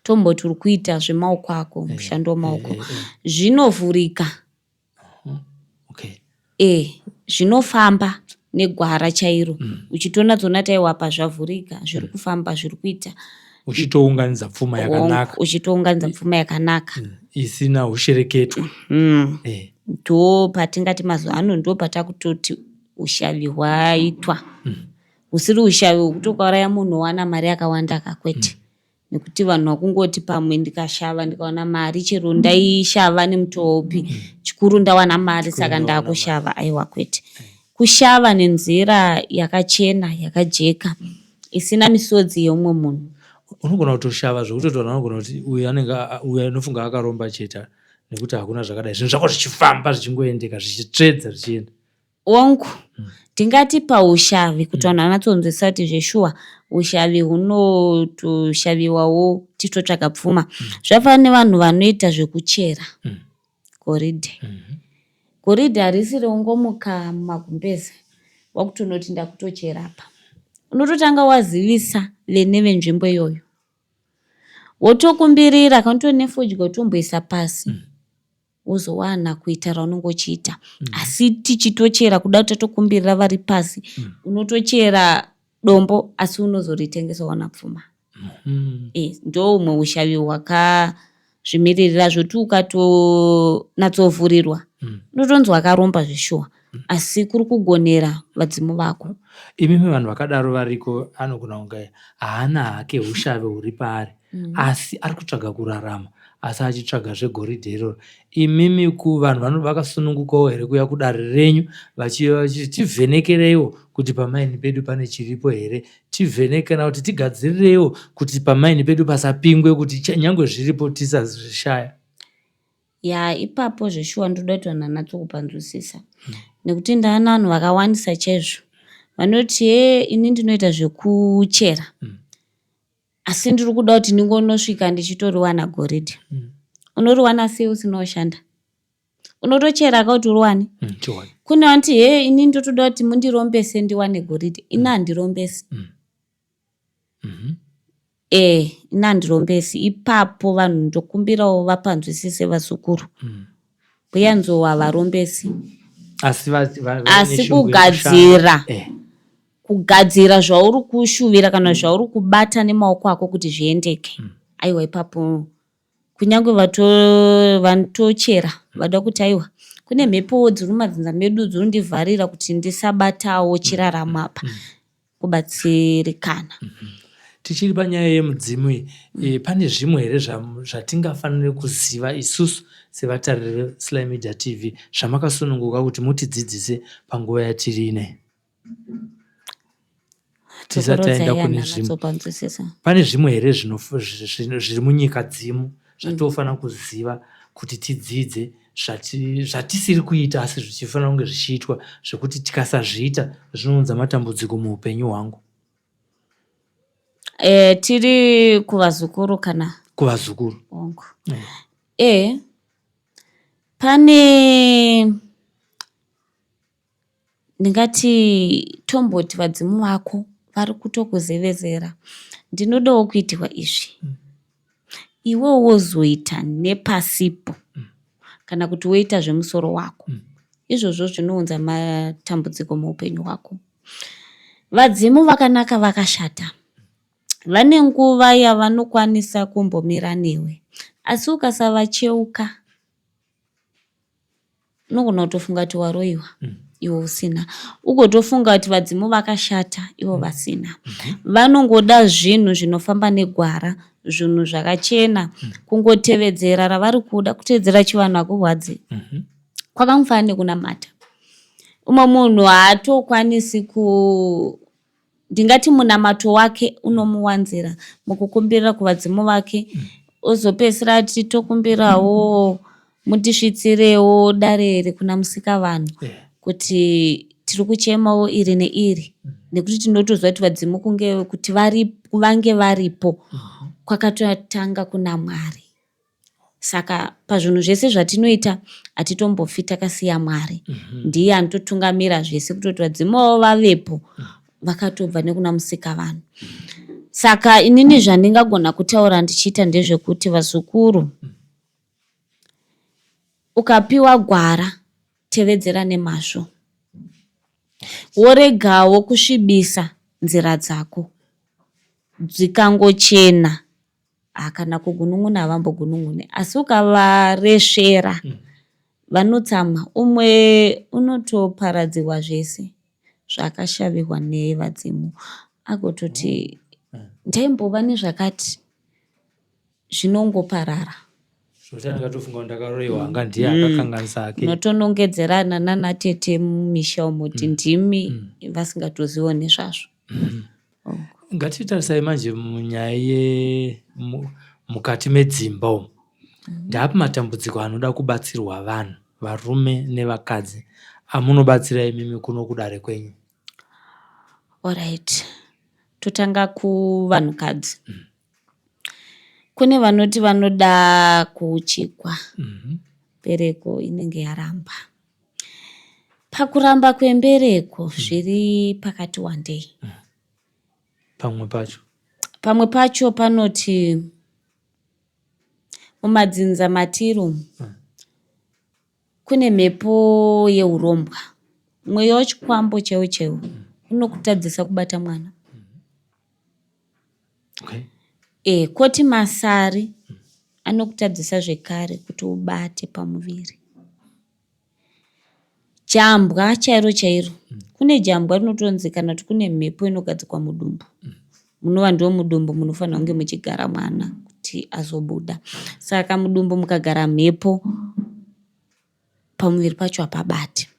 tomboti uri kuita zvemaoko ako, mushando wemaoko, zvinovhurika. Zvinofamba negwara chairo, uchitonatsoona kuti aiwa apa zvavhurika, zviri kufamba, zviri kuita. Uchitounganidza pfuma yakanaka. Uchitounganidza pfuma yakanaka. Isina ushereketwa. Ndo patingati mazuva ano ndo patakutoti ushavi hwaitwa, husiri ushavi hwekuti ukauraya munhu wana mari yakawanda kakwete. Nekuti vanhu vakungoti pamwe ndikashava ndikawana mari chero ndaishava nemutoo upi chikuru ndawana mari saka ndakushava aiwa kwete. Kushava nenzira yakachena yakajeka isina misodzi yeumwe munhu. Unogona kutoshava zvekutoti vanhu vanogona kuti uyu anenge uyu anofunga akaromba chete nekuti hakuna zvakadai zvinhu zvako zvichifamba zvichingoendeka zvichitsvedza zvichienda. Hongu, tingati paushavi kuti vanhu vanatsonzwisisa kuti zveshuwa ushavi hunotoshaviwawo tichitotsvaga pfuma. Zvafanana nevanhu vanoita zvekuchera goridhe. Goridhe harisi rekungomuka mumagumbeze wakutonoti ndakutochera apa. Unototanga wazivisa vene venzvimbo iyoyo. Wotokumbirira kana utori nefodya wotomboisa pasi. Wozowana kuita raunenge uchiita. Asi tichitochera kuda kuti tatokumbirira vari pasi unotochera dombo asi unozoritengesa wawana pfuma. E, ndoumwe ushavi hwakazvimiririra zvoti ukatonatsovhurirwa unotonzi wakaromba zveshuwa asi kuri kugonera vadzimu vako. Imimi vanhu vakadaro variko anogona kunge haana hake ushavi huri paari asi ari kutsvaga kurarama asi achitsvaga zvegoridhe iroro. Imimi kuvanhu vakasunungukawo here kuuya kudare renyu vachiuya vachiti tivhenekereiwo kuti pamaini pedu pane chiripo here tivheneke kana kuti tigadzirireiwo kuti pamaini pedu pasapingwe kuti nyangwe zviripo tisazvishaya. Ya ipapo zveshuwa ndoda kuti vanhu vanatsokupanzwisisa nekuti ndaana vanhu vakawandisa chaizvo vanoti hee ini ndinoita zvekuchera asi ndiri kuda kuti ndingonosvika ndichitoriwana goridhe. Unoriwana sei usina kushanda? Unotochera ka kuti uriwane? Kune vanoti hee ini ndotoda kuti mundirombese ndiwane goridhe. Ini handirombesi. Eh, ini handirombesi. Ipapo vanhu ndokumbirawo vapanzwisise vazukuru. Mbuya Nzou havarombesi. Asi Asi kugadzira kugadzira zvauri kushuvira kana zvauri kubata nemaoko ako kuti zviendeke. Aiwa ipapo kunyange vatochera vada kuti aiwa kune mhepowo dziri mumadzinza medu dziri kundivharira kuti ndisabatawo chiraramo apa kubatsirikana. Tichiri panyaya yemudzimu iyi, pane zvimwe here zvatingafanire kuziva isusu sevatariri veSly Media TV zvamakasununguka kuti mutidzidzise panguva yatiri inei? Tisati taenda kune zvimwe, pane zvimwe here zviri munyika dzimu zvatinofanira kuziva kuti tidzidze zvatisiri kuita asi zvichifanira kunge zvichiitwa zvekuti tikasazviita zvinounza matambudziko muupenyu hwangu? Tiri kuvazukuru kana? Kuvazukuru. Hongu. Pane ndingati tomboti vadzimu vako vari kutokuzevezera ndinodawo kuitirwa izvi. Iwewe wozoita nepasipo kana kuti woita zvemusoro wako. Izvozvo zvinounza matambudziko muupenyu hwako. Vadzimu vakanaka vakashata. Vane nguva yavanokwanisa kumbomira newe asi ukasavacheuka unogona kutofunga kuti waroiwa iwe usina, ugotofunga kuti vadzimu vakashata ivo vasina. Vanongoda zvinhu zvinofamba negwara, zvinhu zvakachena, kungotevedzera ravari kuda. Kutevedzera chivanhu hakurwadzi, kwakangofanana nekunamata. Umwe munhu haatokwanisi ku ndingati munamato wake unomuwanzira mukukumbirira kuvadzimu vake ozopedzisira ati tokumbirawo mutisvitsirewo dare iri kuna Musikavanhu kuti tiri kuchemawo iri neiri nekuti tinotoziva kuti vadzimu kunge kuti vange varipo kwakatotanga kuna Mwari. Saka pazvinhu zvese zvatinoita hatitombofi takasiya Mwari. Ndiye anototungamira zvese kutoti vadzimu vavo vavepo vakatobva nekuna Musikavanhu. Saka inini zvandingagona kutaura ndichiita ndezvekuti vazukuru ukapiwa gwara tevedzera nemazvo. Woregawo kusvibisa nzira dzako. Dzikangochena kana kugunun'una havambogunun'uni asi ukavaresvera vanotsamwa. Umwe unotoparadzirwa zvese zvaakashavirwa nevadzimu agototi ndaimbova nezvakati. Zvinongoparara. Zvekuti anenge atofunga kuti ndakaroiwa anga ndiye akakanganisa hake. Unotonongedzerana nana tete mumisha umu kuti ndimi vasingatozivo nezvazvo. Ngatitarisai manje munyaya ye mukati medzimba umu. Ndaapi matambudziko anoda kubatsirwa vanhu, varume nevakadzi amunobatsira imimi kuno kudare kwenyu? Alright. Totanga kuvanhukadzi. Kune vanoti vanoda kuuchikwa. Mbereko inenge yaramba. Pakuramba kwembereko zviri pakati wandei. Pamwe pacho. Pamwe pacho panoti mumadzinza matiri umu kune mhepo yeurombwa. Mweya wechikwambo chaiwo chaiwo unokutadzisa kubata mwana. Okay. E, koti masari anokutadzisa zvekare kuti ubate pamuviri. Jambwa chairo chairo. Kune jambwa rinotonzi kana kuti kune mhepo inogadzikwa mudumbu. Munova ndiwo mudumbu munofanira kunge muchigara mwana kuti azobuda. Saka mudumbu mukagara mhepo pamuviri pacho hapabati.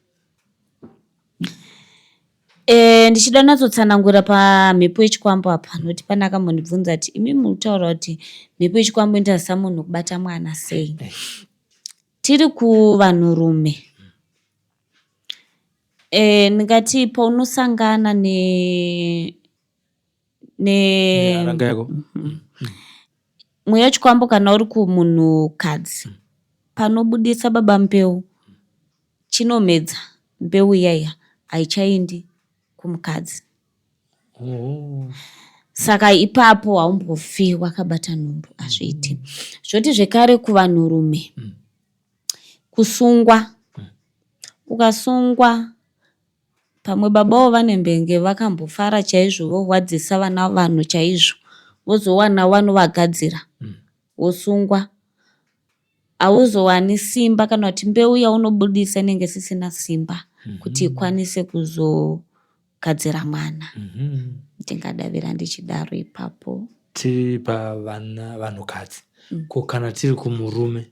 E, ndichida natsotsanangura pamhepo yechikwambo apa nokuti pane akambondibvunza kuti imi murikutaura kuti mhepo yechikwambo inotarisa munhu kubata mwana sei. Tiri kuvanhurume. E, ndingati paunosangana ne Nyaranga yako. Mweya wechikwambo kana uri kumunhukadzi panobudisa baba mbeu chinomedza mbeu iya iya haichaendi kumukadzi. Oh. Saka ipapo haumbofi wakabata nhumbu hazviiti. Zvoti zvekare kuvanhurume kusungwa. Ukasungwa pamwe babawo vanembenge vakambofara chaizvo vorwadzisa vana vanhu chaizvo vozowana vanovagadzira wosungwa. Hauzowani simba kana kuti mbeu yaunobudisa inenge isisina simba kuti ikwanise kuzogadzira mwana. Ndingadavira ndichidaro ipapo. Tiri pavana vanhukadzi. Ko kana tiri kumurume?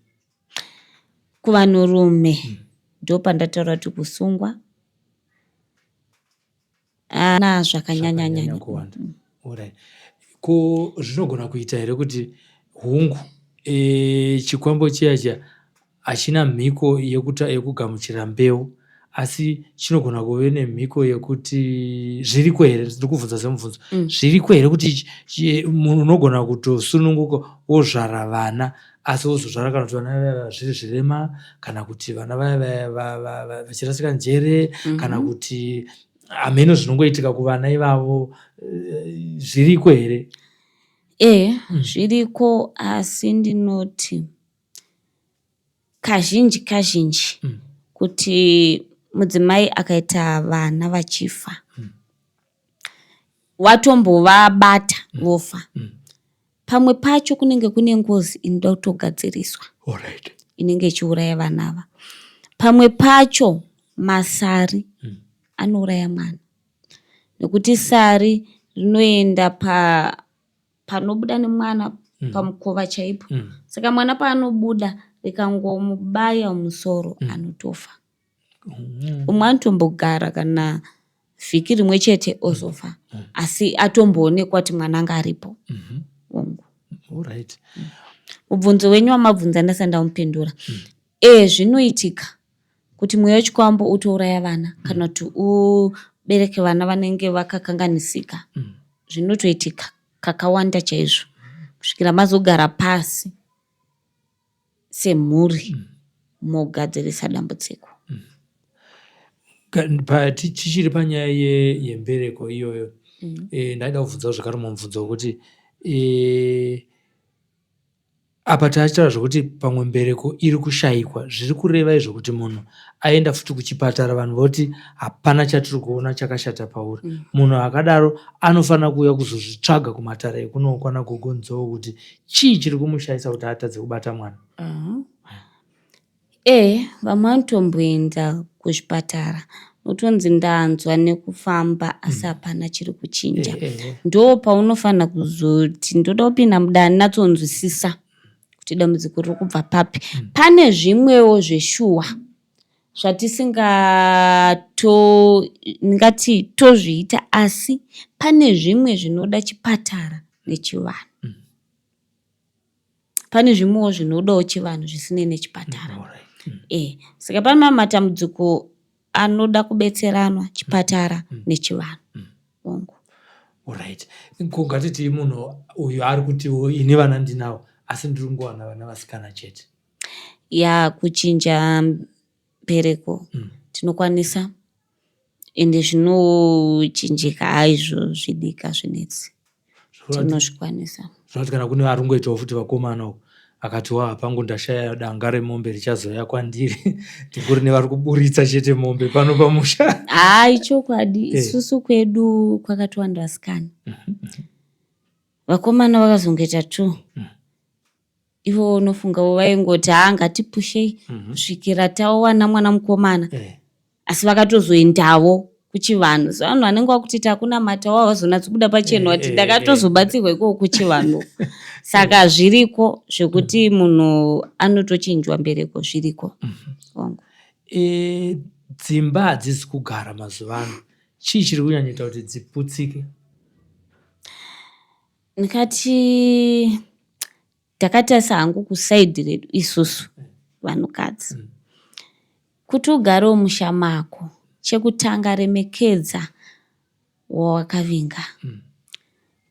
Kuvanhurume ndopandataura kuti kusungwa ana zvakanyanya Zvakanyanya kuwanda. Alright. Ko zvinogona kuita here kuti hungu e, chikwambo chiya chiya hachina mhiko yekuta yekugamuchira mbeu asi chinogona kuve nemhiko yekuti zviriko here ndiri kubvunza semubvunzo zviriko here kuti munhu unogona kutosununguka wozvara vana asi wozozvara kana kuti vana vaya zviri zvirema kana kuti vana vaya vaya vachirasika njere kana kuti hameno zvinongoitika kuvana ivavo zviriko here? Ehe, zviriko asi ndinoti kazhinji kazhinji kuti mudzimai akaita vana vachifa watombovabata vofa. Pamwe pacho kunenge kune ngozi inoda kutogadziriswa Alright. inenge ichiuraya vana ava. Pamwe pacho masari anouraya mwana nekuti sari rinoenda pa panobuda nemwana pamukova chaipo. Saka mwana paanobuda rikangomubaya musoro anotofa. Umwe anotombogara kana vhiki rimwe chete ozofa asi atomboonekwa kuti mwana anga aripo. Hongu. Alright. Mubvunzo wenyu wamabvunza ndasati ndamupindura. E, zvinoitika kuti mweya wechikwambo utouraya vana kana kuti ubereke vana vanenge vakakanganisika. Zvinotoitika kakawanda chaizvo kusvikira mazogara pasi semhuri mogadzirisa dambudziko. Tichiri panyaya yembereko iyoyo ndaida kubvunzawo zvekare mumwe mubvunzo wekuti apa tachitaura zvekuti pamwe mbereko iri kushaikwa zviri kureva izvo kuti munhu aenda futi kuchipatara vanhu voti hapana chatiri kuona chakashata pauri. Munhu akadaro anofanira kuuya kuzozvitsvaga kumatare ekunokwana gogo Nzou kuti chii chiri kumushaisa kuti atadze kubata mwana. E, vamwe vanotomboenda kuzvipatara unotonzi ndanzwa nekufamba asi hapana chiri kuchinja. Ndo paunofanira kuzoti ndoda kupinda mudare ndinatsonzwisisa. kuti dambudziko riri kubva papi. Pane zvimwewo zveshuwa zvatisingato ndingati tozviita asi pane zvimwe zvinoda chipatara nechivanhu. Pane zvimwewo zvinodawo chivanhu zvisinei nechipatara. E, saka pane mamwe matambudziko anoda kubetseranwa chipatara nechivanhu. Hongu. Alright. Ko ngatiti munhu uyu ari kutiwo ini vana ndinawo asi ndiri kungowana vana vasikana chete. Ya kuchinja mbereko tinokwanisa ende zvinochinjika haizvo zvidika zvinetsi. Tinozvikwanisa. Zvinoti kana kune vari kungoitawo futi vakomana uko akati wa pangu ndashaya danga remombe richazouya kwandiri ndingori nevari kuburitsa chete mombe pano pamusha. Haa ichokwadi isusu kwedu kwakatowanda vasikana. Vakomana vakazongoita two. Ivo unofunga vaingoti haa ngatipushei kusvikira tawana mwana mukomana. Asi vakatozoendawo kuchivanhu. So vanhu vanenge vakuti takunamatawo havazonatsi kubuda pachena kuti ndakatozobatsirwa ikoko kuchivanhu. Saka zviriko zvekuti munhu anotochinjwa mbereko zviriko. Hongu. Dzimba hadzisi kugara mazuva ano. Chii chiri kunyanyoita kuti dziputsike? Ndikati ndakatarisa hangu kusaidhi redu isusu vanhukadzi. Kuti ugarewo musha mako chekutanga remekedza wawakavinga.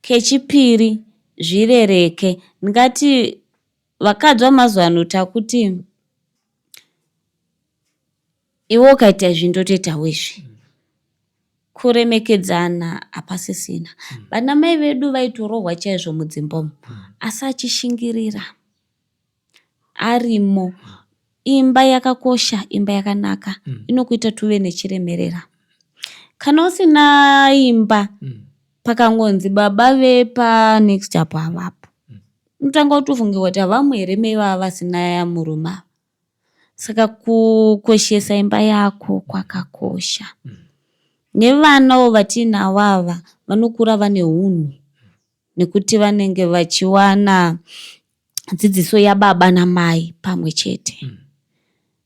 Kechipiri zvirereke. Ndingati vakadzi vamazuva ano takuti iwe ukaita izvi ndotoitawo izvi. Kuremekedzana hapasisina. Vana mai vedu vaitorohwa chaizvo mudzimba umu asi achishingirira arimo. Imba yakakosha, imba yakanaka inokuita kuti uve nechiremerera. Kana usina imba pakangonzi baba vepanext apo havapo unotanga kutofunga kuti havamo here mai vava vasina murume ava. Saka kukoshesa imba yako kwakakosha. Nevanawo vatiinavo ava vanokura vane hunhu nekuti vanenge vachiwana dzidziso yababa namai pamwe chete.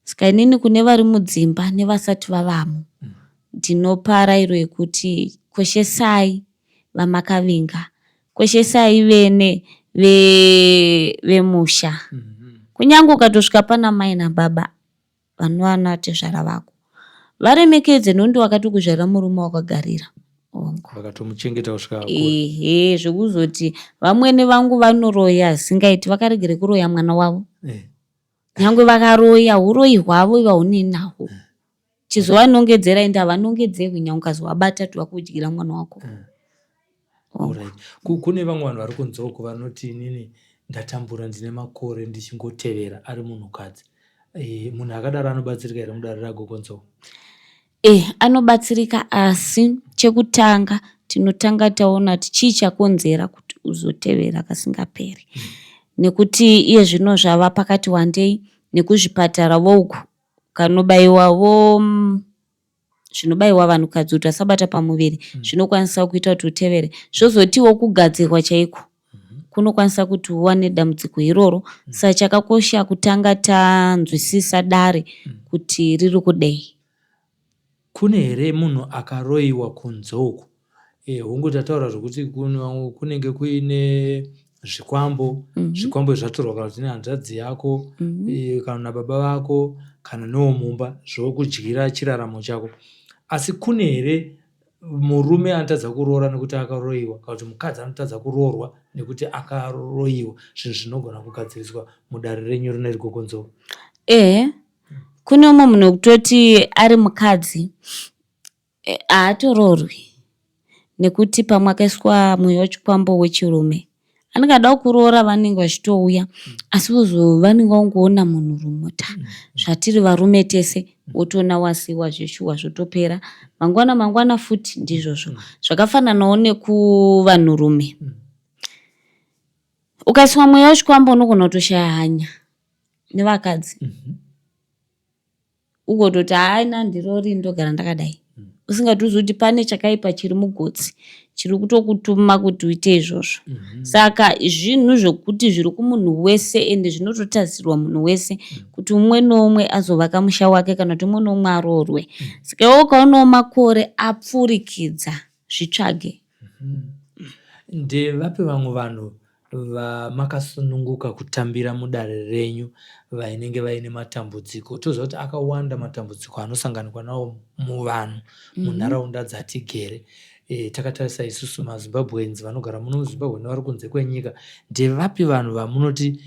Saka inini kune vari mudzimba nevasati vavamo ndinopa rairo yekuti koshesai vamakavinga, koshesai vene vemusha. Kunyange ukatosvika pana mai nababa vanova natezvara vako varemekedze nokuti wakatokuzvarira murume wakagarira. Hongu. Vakatomuchengeta kusvika akura. Ehe, zvekuzoti vamwene vangu vanoroya zvisingaiti vakaregere kuroya mwana wavo. Nyangwe vakaroya uroyi hwavo ivo haunei nahwo. Chizovanongedzera ende havanongedzerwi nyangwe ukazovabata kuti vakudyira mwana wako. Alright. Kune vamwe vanhu vari kunze uko vanoti inini ndatambura ndine makore ndichingotevera ari munhukadzi. Munhu akadaro anobatsirika here mudare raGogo Nzou? Anobatsirika asi chekutanga tinotanga taona kuti chii chakonzera kuti uzotevera kasingaperi. Nekuti iye zvino zvava pakati wandei nekuzvipatara uku ukanobaiwawo zvinobaiwa vanhukadzi kuti vasabata pamuviri zvinokwanisa kuita kuti utevere. Zvozotiwo kugadzirwa chaiko kunokwanisa kuti uwane dambudziko iroro. Saka chakakosha kutanga tanzwisisa dare kuti riri kudei. Kune here munhu akaroiwa kunze uku? Hongu tataura zvekuti kunenge kuine zvikwambo, zvikwambo izvi zvatorwa kana kuti nehanzvadzi yako kana nababa vako kana newomumba zvokudyira chiraramo chako. Asi kune here murume anotadza kuroora nekuti akaroiwa kana kuti mukadzi anotadza kuroorwa nekuti akaroiwa? Zvinhu zvinogona kugadziriswa mudare renyu rineri Gogo Nzou. Ehe, kune umwe munhu wekutoti ari mukadzi haatoroorwi nekuti pamwe akaiswa mweya wechikwambo wechirume. Anenge ada kuroora vanenge vachitouya asi vanenge vangoona munhu rumota. Zvatiri varume tese wotoona wasiiwa zveshuwa zvotopera. Mangwana mangwana futi ndizvozvo. Zvakafananawo nekuvanhurume. Ukaiswa mweya wechikwambo unogona kutoshaya hanya nevakadzi. Ugototi haa ini handiroori ndogara ndakadai. Usingatozivi kuti pane chakaipa chiri mugotsi chiri kutokutuma kuti uite izvozvo. Mm -hmm. Saka zvinhu zvokuti zviri kumunhu wese ende zvinototarisirwa munhu wese mm -hmm. kuti umwe noumwe azovaka musha wake kana kuti umwe noumwe aroorwe. Mm -hmm. Saka iwe ukaonawo makore apfurikidza zvitsvage. Mm -hmm. Ndevapi vamwe vanhu vamakasununguka kutambira mudare renyu vainenge vaine matambudziko? Toziva kuti akawanda matambudziko anosanganikwa nawo muvanhu munharaunda dzatigere. E, takatarisa isusu maZimbabweans vanogara muno muZimbabwe nevari kunze kwenyika, ndevapi vanhu vamunoti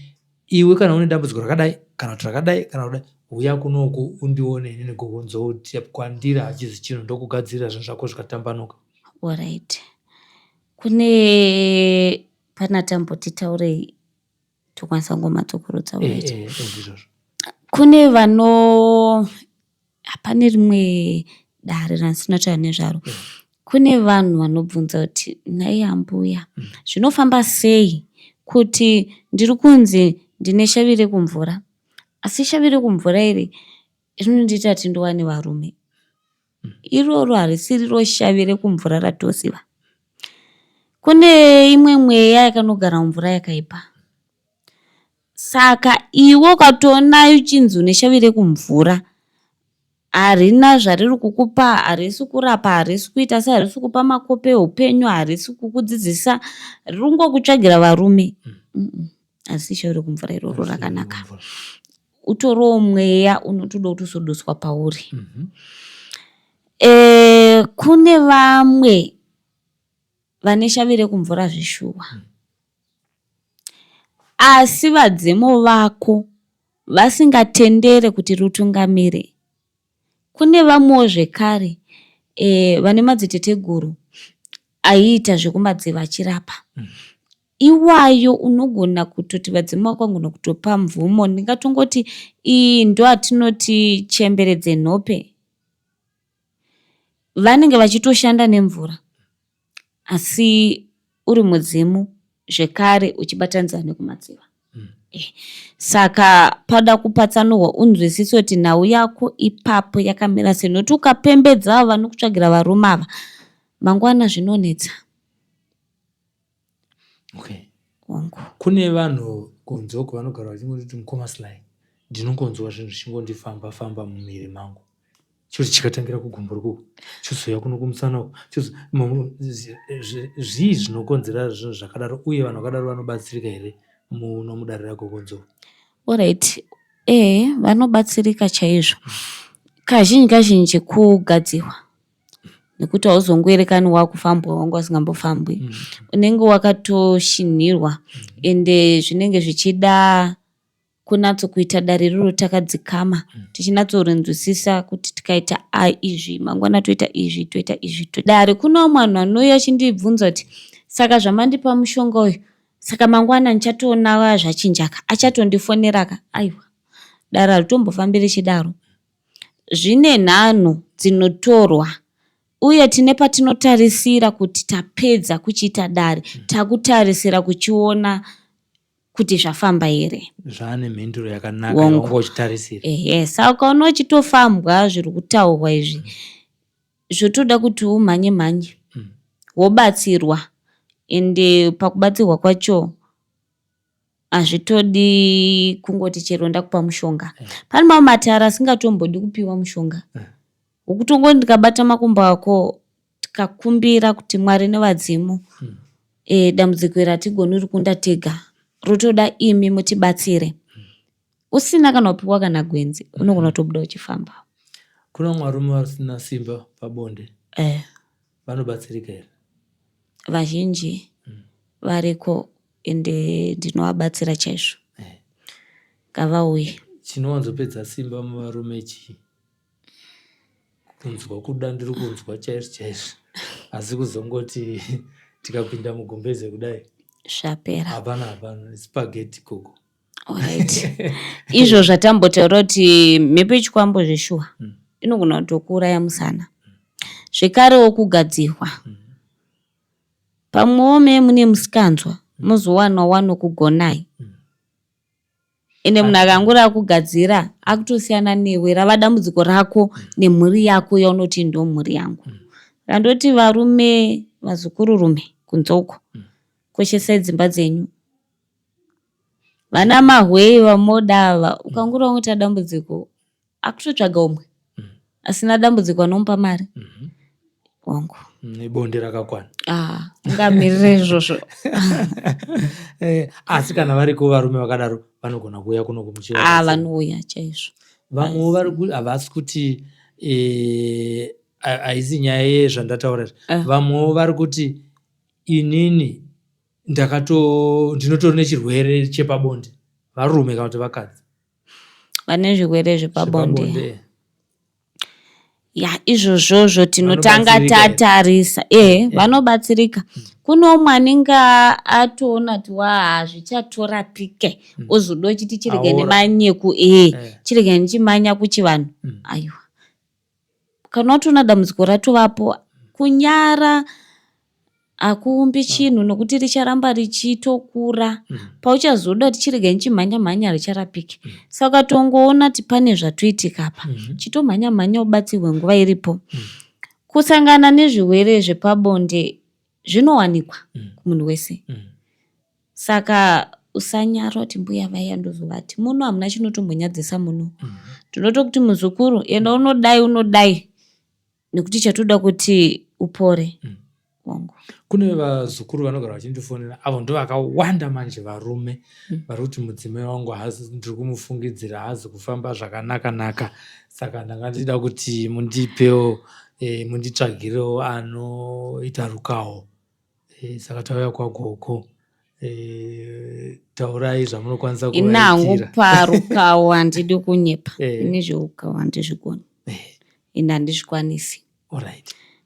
iwe kana une dambudziko rakadai kana kuti rakadai kana kudai huya kunoku undione inini Gogo Nzou kwandiri hachizi chinhu ndokugadzirira zvinhu zvako zvikatambanuka? Alright. Kune pana tamboti taurei tokwanisa kungomadzokorodza eh, right. Eh, eh, kune vano hapane rimwe dare randisina taura nezvaro mm. Kune vanhu vanobvunza kuti nhai ambuya mm. zvinofamba sei kuti ndiri kunzi ndine shavi rekumvura asi shavi rekumvura iri rinondiita kuti ndiwane varume mm. Iroro harisiriro shavi rekumvura ratoziva. Kune imwe mweya yakanogara mumvura yakaipa. Saka iwe ukatoona uchinzi une shavi rekumvura harina zvariri kukupa, harisi kurapa, harisi kuita sei, harisi kupa makope eupenyu, harisi kukudzidzisa, riri kungokutsvagira varume. Mm. Harisi shavi rekumvura iroro rakanaka. Utoriwo mweya unotoda kutozodoswa pauri. Mm -hmm. E, kune vamwe vane shavi rekumvura zveshuwa mm. Asi vadzimu vako vasingatendere kuti rutungamire. Kune vamwewo zvekare e, vane madziteteguru aiita zvekumadziva achirapa. Mm. Iwayo unogona kutoti vadzimu vako vangona kutopa mvumo. Ndingatongoti iyi ndoatinoti chembere dzenhope. Vanenge vachitoshanda nemvura asi uri mudzimu zvekare uchibatanidza nekumadziva. Mm. Eh, saka pada kupatsanurwa unzwisise kuti nhau yako ipapo yakamira sei nokuti ukapembedza ava vanokutsvagira varume ava mangwana zvinonetsa. Okay. Hongu. Kune vanhu kunze uko vanogara vachingoti mukoma Sly ndinongonzwa zvinhu zvichingondifamba famba mumuviri mangu choti chikatangira kugumbo rikuku chozouya kuno kumusana uku zvii zvinokonzera zvinhu zvakadaro uye vanhu vakadaro vanobatsirika here muno mudare raGogo Nzou? Alright, ehe vanobatsirika chaizvo. Kazhinji kazhinji kugadzirwa nekuti hauzongoerekani wakufambwa wanga usingambofambwi mm. Unenge wakatoshinhirwa mm. Ende zvinenge zvichida kunatso kuita dare iroro takadzikama mm. Tichinatsorinzwisisa kuti tikaita a izvi mangwana toita izvi toita izvi dare. Kune vamwe vanhu vanouya achindibvunza kuti saka zvamandipa mushonga uyu saka mangwana ndichatoona zvachinjaka achatondifoneraka. Aiwa, dare haritombofambi richidaro. Zvine nhanho dzinotorwa uye tine patinotarisira kuti tapedza kuchiita dare takutarisira kuchiona kuti zvafamba here. Zvaane mhinduro yakanaka yaunga uchitarisira. Ehe, saka ukaona uchitofambwa zviri kutaurwa izvi zvotoda kuti umhanye mhanye wobatsirwa ende pakubatsirwa kwacho hazvitodi kungoti chero ndakupa mushonga. Pane mamwe matare asingatombodi kupiwa mushonga wokutongoti ndikabata makumbo ako tikakumbira kuti Mwari nevadzimu mm. E, dambudziko iri hatigoni rikunda tega rotoda imi mutibatsire mm. Usina kana kupiwa kana gwenzi unogona kutobuda uchifamba. Kuna vamwe varume vasina simba pabonde eh. Vanobatsirika here? Vazhinji mm. Variko ende ndinovabatsira chaizvo eh. Ngavauye. Chinowanzopedza simba muvarume chii? Kunzwa kuda ndiri kunzwa chaizvo chaizvo asi kuzongoti tikapinda mugumbeze kudai zvapera. Hapana hapana spaghetti koko. Alright. Izvo zvatambotaura kuti mhepo yechikwambo zveshuwa mm. Inogona kutokuuraya musana mm. Zvekarewo kugadzirwa mm. Pamwewo mee mune musikanzwa mm. Mozowana wanokugonai mm. Ende munhu akanguri akugadzira akutosiyana newe rava dambudziko rako mm. Nemhuri yako yaunoti ndo mhuri yangu mm. Randoti varume Vazukururume kunze uko, koshesai dzimba dzenyu. Vana mahwei vamoda ava, ukangura wangoita dambudziko akutotsvaga umwe asina dambudziko anomupa mari. Wangu. Nebonde rakakwana. Ah, ungamirire izvozvo. Asi kana variko varume vakadaro vanogona kuuya kuno kumuchira. Ah, vanouya chaizvo. Vamwewo vari havasi kuti haisi nyaya yezvandataura izvi. Vamwewo vari kuti inini ndakato ndinotori nechirwere chepabonde, varume kana kuti vakadzi. Vane zvirwere zvepabonde. Ya, izvozvozvo tinotanga Vanobatsirika here? tatarisa. Vanobatsirika. Kune umwe anenge atoona kuti wa hazvichatorapike, ozoda uchiti chirege Aora. nemanyeku, chirege ndichimanya kuchivanhu. Aiwa, kana watoona dambudziko ratovapo, kunyara hakuumbi chinhu nokuti richaramba richitokura. Pauchazoda kuti chirege ndichimhanya mhanya, richarapike. Saka tongoona kuti pane zvatoitika apa, chitomhanya mhanya ubatsirwe nguva iripo. Kusangana nezvirwere zvepabonde zvinowanikwa kumunhu wese. Saka usanyara kuti mbuya vaya ndozovati muno hamuna chinotombonyadzisa muno. Tinotokuti muzukuru enda unodai unodai nekuti chatoda kuti upore. Wangu. Kune vazukuru vanogara vachindifonera, avo ndo vakawanda manje, varume vari kuti mudzimai wangu haasi, ndiri kumufungidzira haazi kufamba zvakanaka naka, saka ndanga ndichida kuti mundipewo munditsvagirewo anoita rukawo. Saka tauya kwagogo, taurai zvamunokwanisa Ini hangu kuvaitira. Parukawo handidi kunyepa. Ini zveukawo handizvigoni. Ini handizvikwanisi.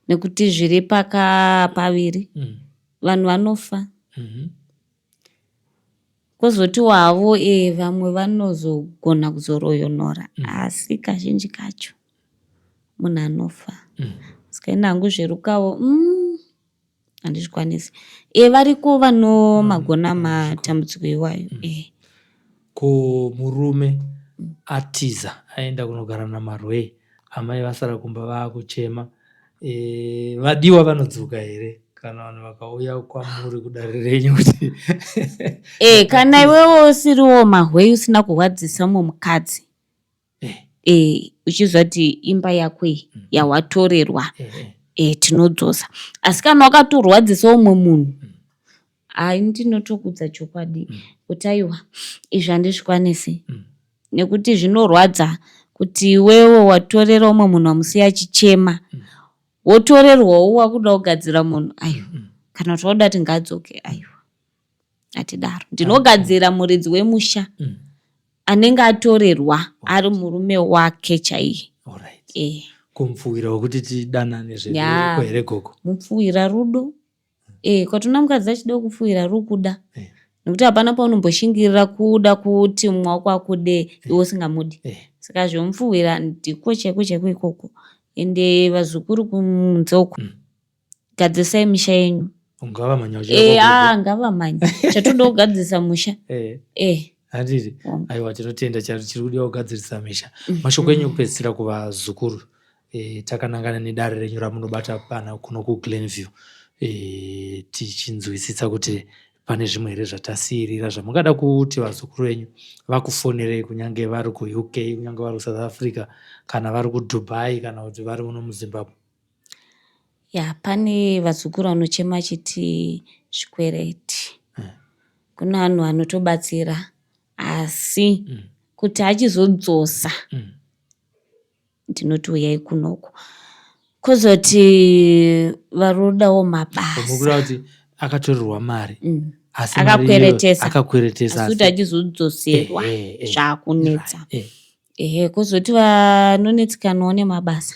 Nekuti zviri paka paviri. Vanhu vanofa. Kwozotiwo havo vamwe vanozogona kuzoroyonora, asi kazhinji kacho munhu anofa. Saka ini hangu zverukawo handizvikwanisi. Variko vanomagona matambudziko iwayo. Ko murume atiza aenda kunogara namarwei, amai vasara kumba vaakuchema, vadiwa vanodzoka here kana vanhu vakauya kwamuri kudare renyu kuti Kana iwewe usiriwo mahwei, usina kurwadzisa mumwe mukadzi, uchiziva kuti imba yako iyi yawatorerwa, tinodzosa. Asi kana wakatorwadzisa umwe munhu, hai, ndinotokudza chokwadi kuti aiwa, izvi handizvikwanisi, nekuti zvinorwadza kuti iwewe watorera umwe munhu, wamusiya achichema, wotorerwawo, wakuda kugadzira munhu. Aiwa, kana kuti wakuda kuti ngaadzoke, aiwa, hatidaro. Ndinogadzira muridzi wemusha anenge atorerwa ari murume wake chaiye. Kumupfuwira wekuti tidanane zvedu uriko here, gogo? Mupfuwira rudo. Ukatoona mukadzi achida kupfuwira, rukuda, nekuti hapana paunomboshingirira kuda kuti mumwe wako akude iwe usingamudi. Saka zvemupfuwira ndiko chaiko chaiko ikoko. Ende vazukuru kunze uko, gadzirisai misha yenyu. Ungavamhanya Ah, ngavamhanye, chatoda kugadzirisa musha. Handiti? Aiwa, tinotenda. Chiri kudiwa kugadzirisa misha. Mashoko enyu ekupedzisira kuvazukuru, takanangana nedare renyu ramunobata pana kuno kuGlenview, tichinzwisisa kuti pane zvimwe here zvatasiyirira zvamungada kuti vazukuru venyu vakufonerei, kunyange vari kuUK, kunyange vari kuSouth Africa, kana vari kuDubai, kana kuti vari muno muZimbabwe? Ya, pane vazukuru vanochema achiti zvikwereti. Kune vanhu vanotobatsira, asi kuti achizodzosa, ndinoti uyai kunoku. Kwozoti varodawo mabasa. Mukuda kuti akatorerwa mari, asi mari iyoyo Akakweretesa. Akakweretesa. Asi kuti achizodzoserwa zvakunetsa. Ehe, kwozoti vanonetsekanawo nemabasa.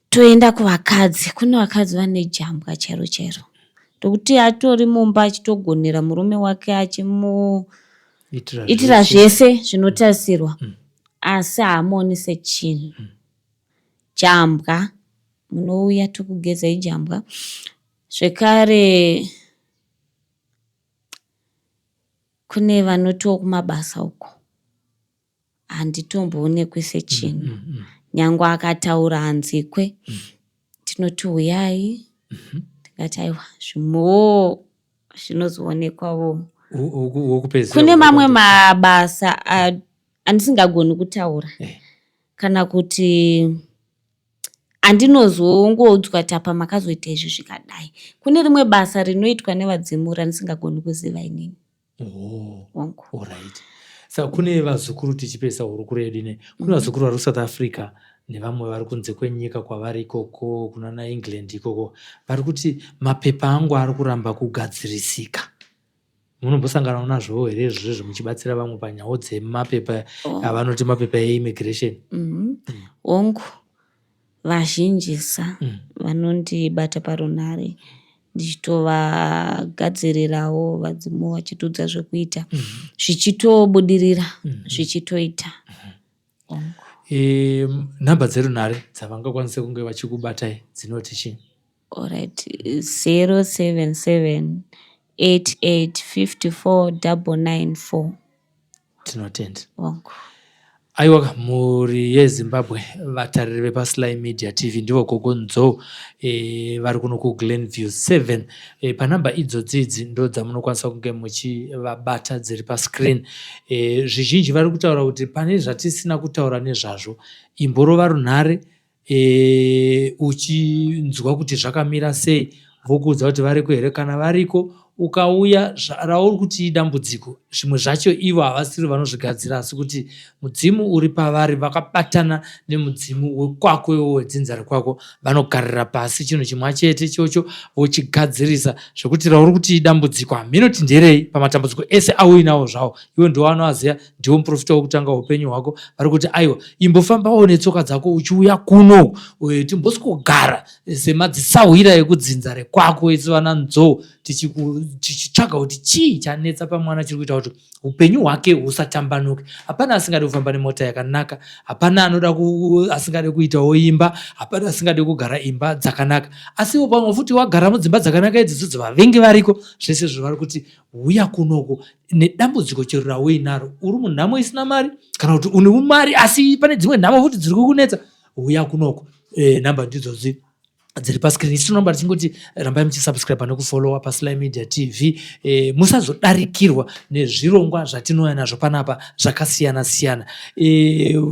Toenda kuvakadzi. Kune vakadzi vane jambwa chairo chairo, ndokuti atori mumba achitogonera murume wake, achimuitira Itira zvese zvinotarisirwa, asi haamuoni sechinhu. Jambwa, munouya tokugezai jambwa. Zvekare kune vanotiwo kumabasa uko handitomboonekwi sechinhu, nyangwe akataura hanzikwe. Tinoti uyai. Ndikati aiwa, zvimwewo zvinozoonekwawo. Wokupedzisira. Kune mamwe mabasa andisingagoni kutaura kana kuti andinozongoudzwa kuti apa makazoita izvi zvikadai. Kune rimwe basa rinoitwa nevadzimu randisingagoni kuziva inini. Oh. Wangu. Alright. Saka kune vazukuru, tichipedzisa hurukuro yedu ine, kune vazukuru vari kuSouth Africa nevamwe vari kunze kwenyika kwavari ikoko, kunana England ikoko, vari kuti mapepa angu ari kuramba kugadzirisika. Munombosangana nazvowo here izvozvo muchibatsira vamwe panyaya dzemapepa avanoti mapepa eimmigration? Hongu, vazhinjisa vanondibata parunhare ndichitovagadzirirawo, vadzimu vachitiudza zvekuita, zvichitobudirira, zvichitoita. Hongu. Nhamba dzerunhare dzavangakwanise kunge vachikubatai dzinoti chii? Alright, 077 88 54 994. Tinotenda. Wangu. Aiwa, mhuri yeZimbabwe, vatariri vepaSly Media TV, ndivo Gogo Nzou vari kuno kuGlenview 7. Panhamba idzodzi idzi ndo dzamunokwanisa kunge muchivabata dziri pascreen. Zvizhinji vari kutaura kuti pane zvatisina kutaura nezvazvo, imborova runhare uchinzwa kuti zvakamira sei, vokuudza kuti variko here. Kana variko, ukauya, rauri kuti idambudziko, zvimwe zvacho ivo havasiri vanozvigadzira, asi kuti mudzimu uri pavari vakabatana nemudzimu wekwako iwo wedzinza rekwako, vanogarira pasi chinhu chimwe chete ichocho vochigadzirisa, zvekuti rauri kuti idambudziko haminoti nderei pamatambudziko ese auinawo zvawo, iwe ndiwo anoaziva, ndiwo muprofita wekutanga upenyu hwako. Vari kuti aiwa, imbofambawo netsoka dzako uchiuya kuno, timboswogara semadzisahwira ekudzinza rekwako isu vana Nzou, tichitsvaga kuti chii chanetsa pamwana chiri kuita kuti upenyu hwake husatambanuke. Hapana asingadi kufamba nemota yakanaka, hapana anoda asingadi kuitawo imba, hapana asingadi kugara imba dzakanaka, asiwo pamwe futi wagara mudzimba dzakanaka idzodzo, vavengi variko. Zvese izvo vari kuti huya kunoko nedambudziko chero rauinaro, uri munhamo isina mari kana kuti une mari asi pane dzimwe nhamo futi dziri kukunetsa, huya kunoko. Nhamba ndidzodzi dziri pascreen. Isu tinoramba tichingoti rambai muchisubscribe nekufollowa paSly Media TV, musazodarikirwa nezvirongwa zvatinouya nazvo panapa zvakasiyana siyana.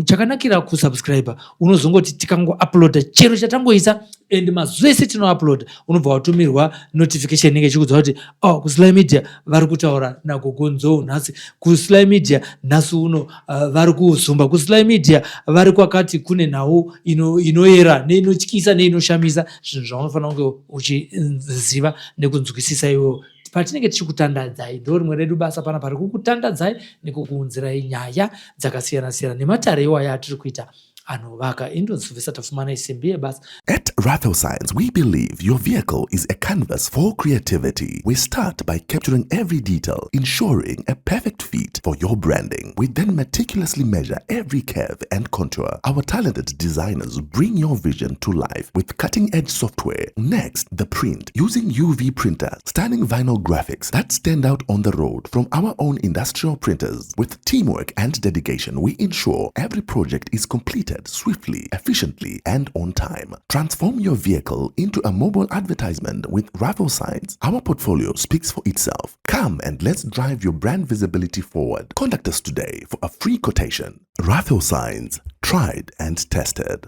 Chakanakira kusubscribe, unozongoti tikangouploada chero chatangoisa and mazuva ese tinouploada, unobva watumirwa notification inenge ichikuudza kuti oh, kuSly Media vari kutaura naGogo Nzou nhasi, kuSly Media nhasi uno vari kuzumba, kuSly Media vari kwakati, kune nhau inoyera neinotyisa neinoshamisa, zvinhu zvaunofanira kunge uchiziva nekunzwisisa iwewo patinenge tichikutandadzai. Ndo rimwe redu basa panapa rekukutandadzai nekukuunzirai nyaya dzakasiyana siyana nematare iwaya atiri kuita anovaka. Indonzivisa Tafumana, isimbi yebasa. At Raffle Signs, we believe your vehicle is a canvas for creativity. We start by capturing every detail, ensuring a perfect fit for your branding. We then meticulously measure every curve and contour. Our talented designers bring your vision to life with cutting edge software. Next, the print, using UV printers, stunning vinyl graphics that stand out on the road from our own industrial printers. With teamwork and dedication, we ensure every project is completed swiftly, efficiently, and on time. Transform your vehicle into a mobile advertisement with Raffle Signs. Our portfolio speaks for itself. Come and let's drive your brand visibility forward. Contact us today for a free quotation. Raffle Signs, tried and tested.